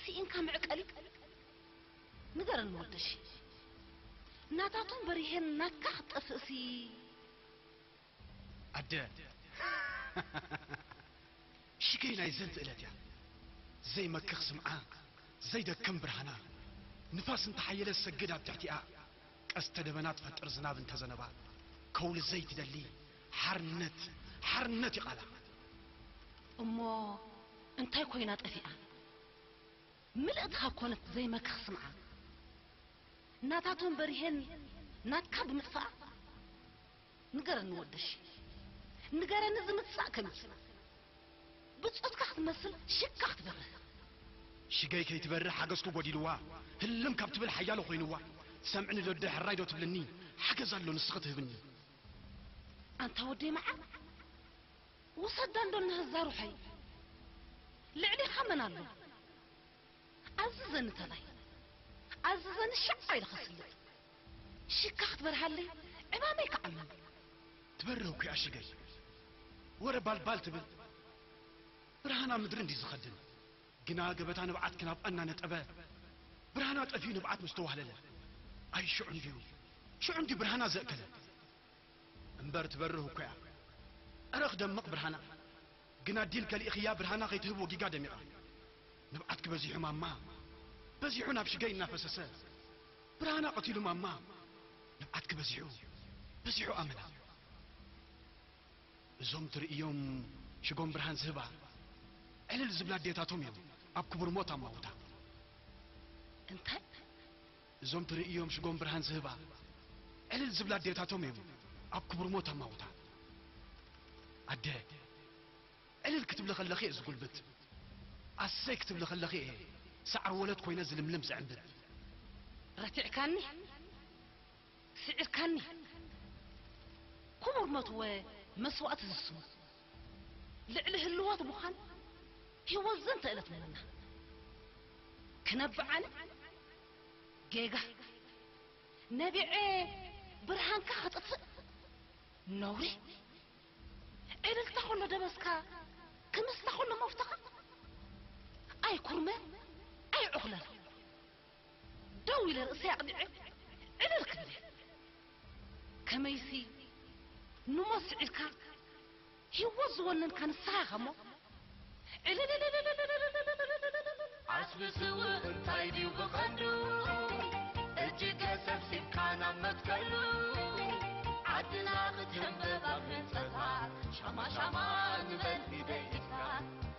ስኢንካ መዕቀሊ። ንገረኒ ወደሽ፣ ናታቶም በሪሄን ናትካ ክትጠፍእሲ። ኣደ ሽገይ ናይ ዘንት እለት እያ። ዘይመክኽ ስምዓ፣ ዘይደክም ብርሃና። ንፋስ እንተሓየለ ሰግድ ኣብ ትሕቲኣ። ቀስተ ደበና ትፈጥር ዝናብ እንተዘነባ፣ ከውሊ ዘይትደሊ ሓርነት፣ ሓርነት እዩ ቃላ። እሞ እንታይ ኮይና ጠፊኣ? ምልእትኻ ኮነት ዘይመክኽ ስምዓ። ናታቶም በሪሄን ናትካ ብምጥፋኣ። ንገረኒ ወደሽ፣ ንገረኒ ዝምጻእ ከመይ? ብጾትካ ክትመስል ሽካ ክትበርህ። ሽገይ ከይትበርህ ሓገዝኩ ጎዲልዋ፣ ህልም ካብ ትብል ሓያሎ ኮይንዋ። ትሰምዕኒ ዶ ኣደ ሕራይ ዶ ትብልኒ? ሓገዝ ኣሎ ንስኺ ትህብኒ። ኣንታ ወደይ መዓር፣ ውሰዳ እንዶ ነዛ ሩሐይ። ልዕሌኻ መን ኣሎ? ኣዝዘኒ ተላይ፣ ኣዝዘኒ ሻዕ ኢለ ከስልጥ። ሽካ ክትበርሃለይ ዕማመይ ከዓሉ። ትበርህ እኮ እያ ሽገይ። ወረ ባልባል ትብል። ብርሃና ምድሪ እንዲ ዝኸድን። ግና ገበታ ንብዓት ክናብ ኣናነጠበ፣ ብርሃና ጠፊኡ ንብዓት ምስ ተዋህለለ። ኣይ ሽዑ እንድዩ፣ ሽዑ እንድዩ ብርሃና ዘእከለ። እምበር ትበርህ እኮ እያ። እረ ክደምቕ ብርሃና። ግና ዲል ከሊእኽያ ብርሃና ከይትህብ ወጊጋ ደሚቓ። ንብዓትኪ በዚሑ ማማ፣ በዚሑ ናብ ሽገይ እናፈሰሰ። ብርሃና ቀቲሉ ማማ፣ ንብዓትኪ በዚሑ፣ በዚሑ ኣመና። እዞም ትርእዮም ሽጎም ብርሃን ዝህባ ዕልል ዝብላ ኣዴታቶም እዮም ኣብ ክቡር ሞት ኣማውታ። እንታይ? እዞም ትርእዮም ሽጎም ብርሃን ዝህባ ዕልል ዝብላ ኣዴታቶም እዮም ኣብ ክቡር ሞት ኣማውታ። ኣደ፣ ዕልል ክትብሊ ከለኺ እየ ዝጉልብት። ኣሰይ ክትብሊ ከለኺ እየ ሳዕሪ ወለት ኮይነ ዝልምልም ዝዕንብብ። ረቲዕካኒ፣ ስዒርካኒ። ክቡር ሞት እወ መስዋእቲ ዝስሙ። ልዕሊ ህልዋት ምዃን ህይወት ዘንተ እለት ነና። ክነብዓኒ ጌጋ። ነቢዐ ብርሃንካ ክጥፍእ ነውሪ። ዕልልታ ከሎ ደበስካ፣ ክምስታ ከሎ መፍተኻ። ኣይ ኩርመ፣ ኣይ ዑኽለል። ደው ኢለ ርእሰይ ኣቕኒዐ ዕልል ክብል። ከመይሲ ንሞት ስዒርካ ህይወት ዝወነንካ ንስኻ ኢኻ እሞ። ዓስቢ ስውእ እንታይ ድዩ ብቐንዱ? እጅገ ሰብሲብካ ናብ መትከሉ። ዓድና ክትህንበብ ኣብ ህንጸታ። ሻማ ሻማ ንበል ንደይ ኢልካ።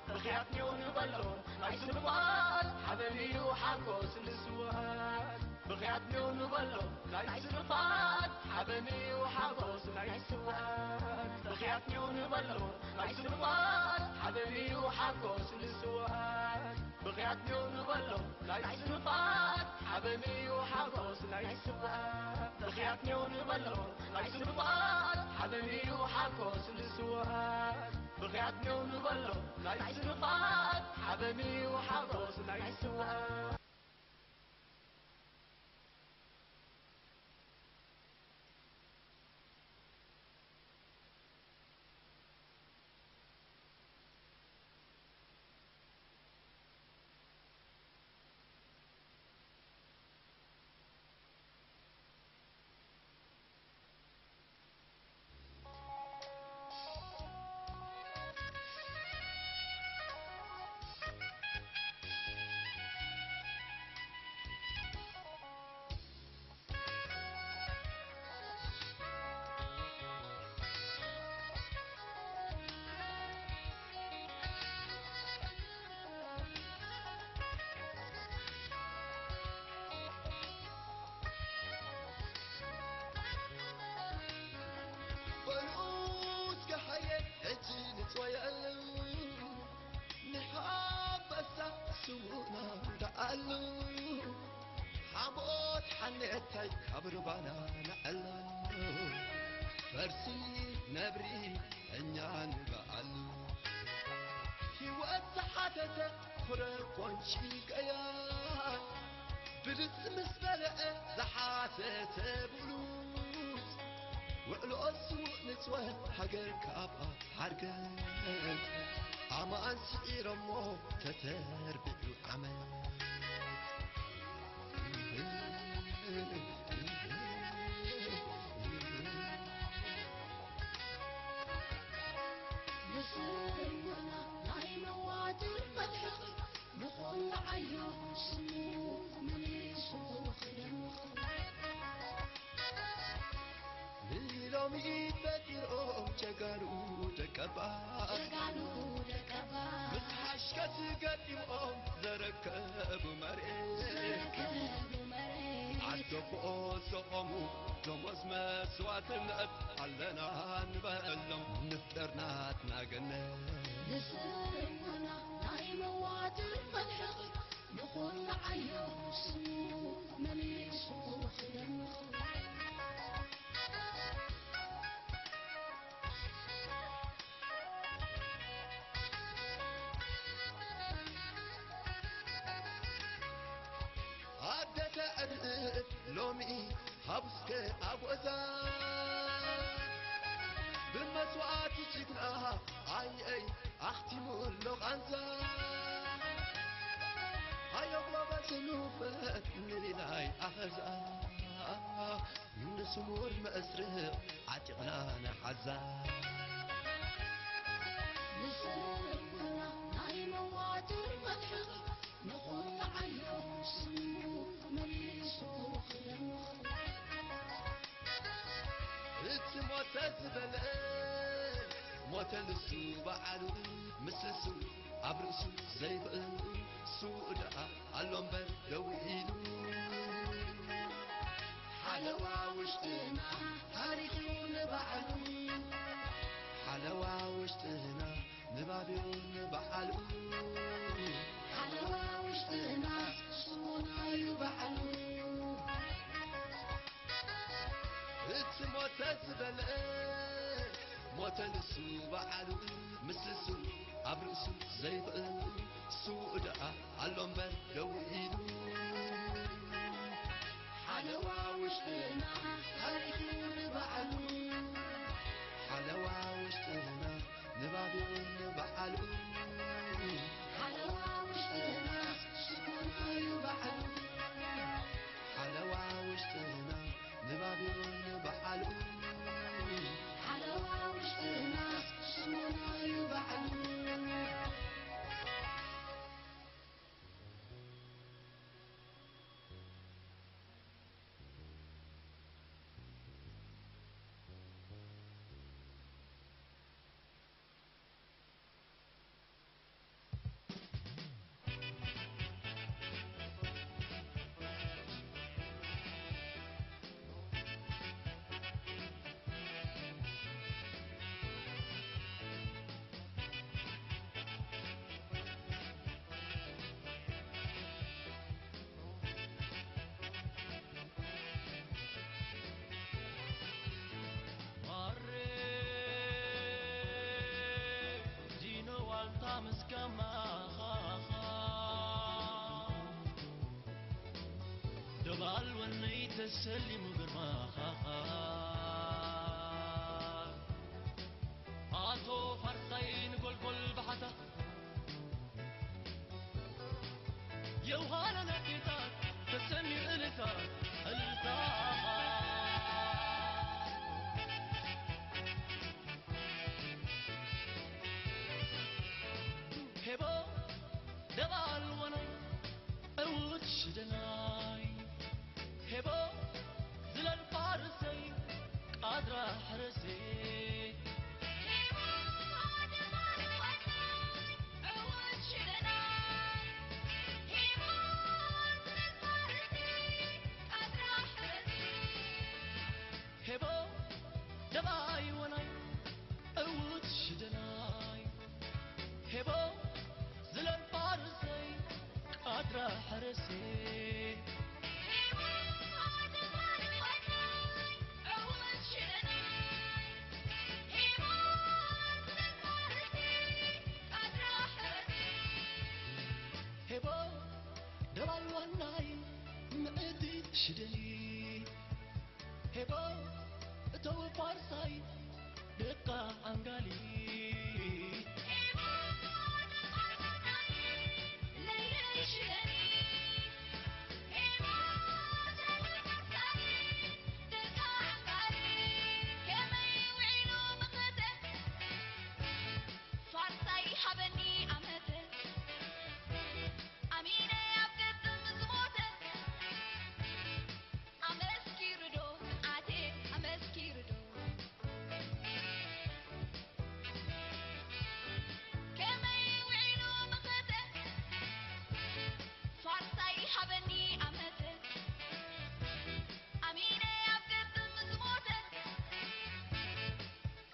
ብኽያት ኔው ንበሎ ናይ ስንፋት። ሓበን እዩ ሓጎስ ንስውኣት። ብኽያት ኔው ንበሎ ናይ ስንፋት። ሓበን እዩ ሓጎስ ናይ ስውኣት። ብኽያት ኔው ንበሎ ናይ ስንፋት። ሓበን እዩ ሓጎስ ንስውኣት። ብኽያት ኔው ንበሎ ናይ ስንፋት። ሓበን እዩ ሓጎስ ናይ ስውኣት። ብኽያት ኔው ንበሎ ናይ ስንፋት። ሓበን እዩ ሓጎስ ንስውኣት። ብኽያት ኔው ንበሎ ናይ ስንፋት። ሓበን እዩ ሓጎስ ናይ ስውኣት። ቆልዑ እስከ ሓየት ሕጂ ንጽወየሉ፣ ንሓበሳ ስውና ደኣሉ፣ ሓሞት ሓኔታይ ካብ ርባና ንዕሉ፣ ፈርሲ ነብሪ እኛ ንበኣሉ። ህይወት ዝሓተተ ኩረ ቆንጪ ቀያ፣ ብልጽ ምስ በልዐ ዝሓተተ ብሉጽ፣ ውዕሎ ስዉእ ንጽወ ሃገር ካብኣ ሓርገጽ፣ ኣማን ስዒሮሞ ተተርቢዑ ዓመት። ንስምና ናይ መዋጥር መድረኽ ንኹሉ ዓዮ ስሙ መሊሱ ክደምቕ። ንሎሚ ፈጢሮም ጀጋኑ ደቀባ፣ ጀጋኑ ደቀባ፣ ምስ ሓሽከት ገጢሞም ዘረከቡ መሬት፣ ዘረከቡ መሬት፣ ዓዶ ክኦ ዘቖሙ ደሞዝ መስዋዕትነት ኣለና ንበሎም ንፍጠር ናትና ገነት። ንስምና ናይ መዋጥር መድረኽ ንኹሉ ዓዮ ስሙ መሊሱ ክደምቕ። ኣደ ተዕርፍ ሎሚ ሃብሳ ኣጎዛ ብመስዋእቲ ጅግና ኣይኣይ ኣኽቲሙ ኣሎ ቃንዛ። ኣዮ ጎበዝ ንውፈት ንሪናይ ኣኸዛ። ንስሙር መስርሕ ዓጢቕና ንሓዛ። ንስርብና ናይ መዋጥር መድረኽ ንኹሉ ዓዮ ስሙ መሊሱ ክደምቕ። እቲ ሞተ ዝበለ ሞተ ንሱ በዓሉ፣ ምስሱ ኣብ ርእሱ ዘይብእሉ ስውእ ደኣ ኣሎ እምበር ደው ኢሉ። ሓለዋ ውሽጥና ታሪኽዩ ንባዕሉ፣ ሓለዋ ውሽጥና ንባብዩ ንባዕሉ። ሓለዋ ውሽጥና ስሙናዩ ባዕሉ። እቲ ሞተ ዝበለ ሞተ ንሱ በዓሉ፣ ምስሱ ኣብ ርእሱ ዘይብእሉ ስውእ ደኣ ኣሎ እምበር ደው ኢሉ። ሓለዋ ውሽጥና ታሪኽዩ ንባዕሉ፣ ሓለዋ ውሽጥና ንባብዩ ንባዕሉ። ሓለዋ ውሽጥና ስሙናዩ ባዕሉ፣ ሓለዋ ውሽጥና ንባብዩ ንባዕሉ። ሓለዋ ውሽጥና ስሙናዩ ባዕሉ። ማሬ ዲኖ ዋልታ ምስ ከማኻ፣ ደባል ወነይ ተሰሊሙ ግርማኻ። ኣቶ ፋርሳይ ንጎልጎል ባሕታ፣ የውሃነ ነቂታት ተሰሚዑ እልልታ፣ እልልታ። ሄቦ ደባል ወናይ ዕውት ሽደናይ፣ ሄቦ ዝለል ፋርሰይ ቃድራ ሕረሰይ። ሄቦ ደባይ ወናይ ዕውት ሽደናይ፣ ሄቦ ዝለል ፋርሰይ ቃድራ ሕረሰይ። ሄቦ ደባል ዋናይ ምዕዲ ሽደኒ፣ ሄቦ እተው ፋርሳይ ደቃ ዓንጋሊ። ፋርሳይ ሃበኒ ኣመተ ኣሚነ ኣብ ገጽ ምስ ሞተ ኣመስኪሩ ዶ ኣቴ ኣመስኪሩ ዶ ከመይ ውዒሉ መኸተ ፋርሳይ ሃበኒ ኣመተ ኣሚነ ኣብ ገጽ ምስ ሞተ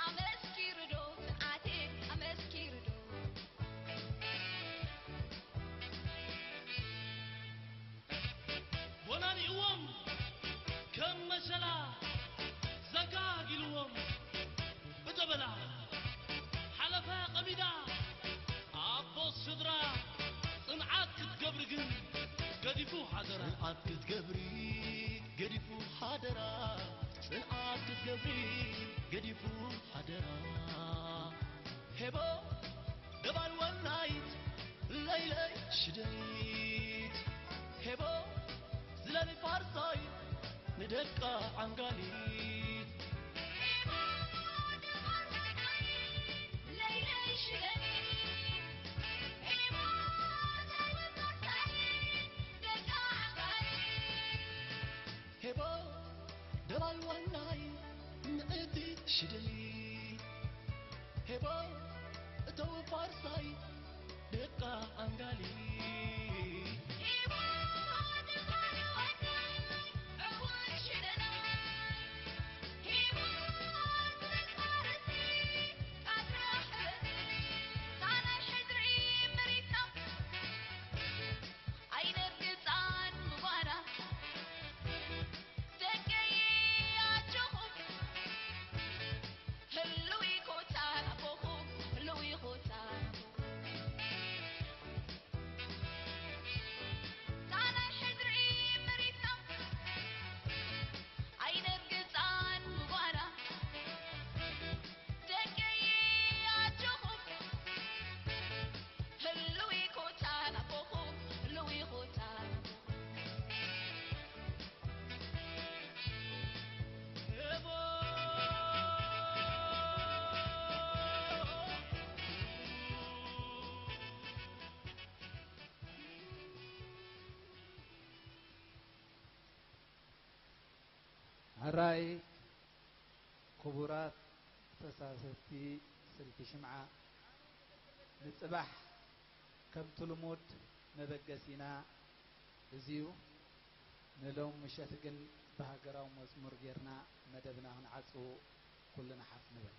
ኣመስኪሩ ዶ ኣቴ ኣመስኪሩ ዶ ወናኒእዎም ከም መሸላ ዘጋጊልዎም ብጠበላ ሓለፈ ቀሚዳ ኣቦ ስድራ ጽንዓት ክትገብሪ ግን ገዲፉ ሓደራ። ጽንዓት ክትገብሪ ገዲፉ ሓደራ ጽንዓት ክትገብሪ ገዲፉ ሓደራ ሄቦ ደባል ወናይት ለይለይ ሽደይት ሄቦ ዝለሊ ፋርሳይ ንደቃ ዓንጋሊት ሄቦ ደባል ዋናይ ምዕቲ ሽደይ ሄቦ እተው ፋርሳይ ደቃ ኣንጋሊ ሕራይ ክቡራት ተሳተፍቲ ስልፊ ሽምዓ፣ ንጽባሕ ከምቲ ልሙድ መበገሲና እዚዩ። ንሎም ምሸት ግን ብሃገራዊ መዝሙር ጌርና መደብና ክንዓጽው ኩልና ሓፍ ንበል።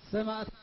ሰማእታ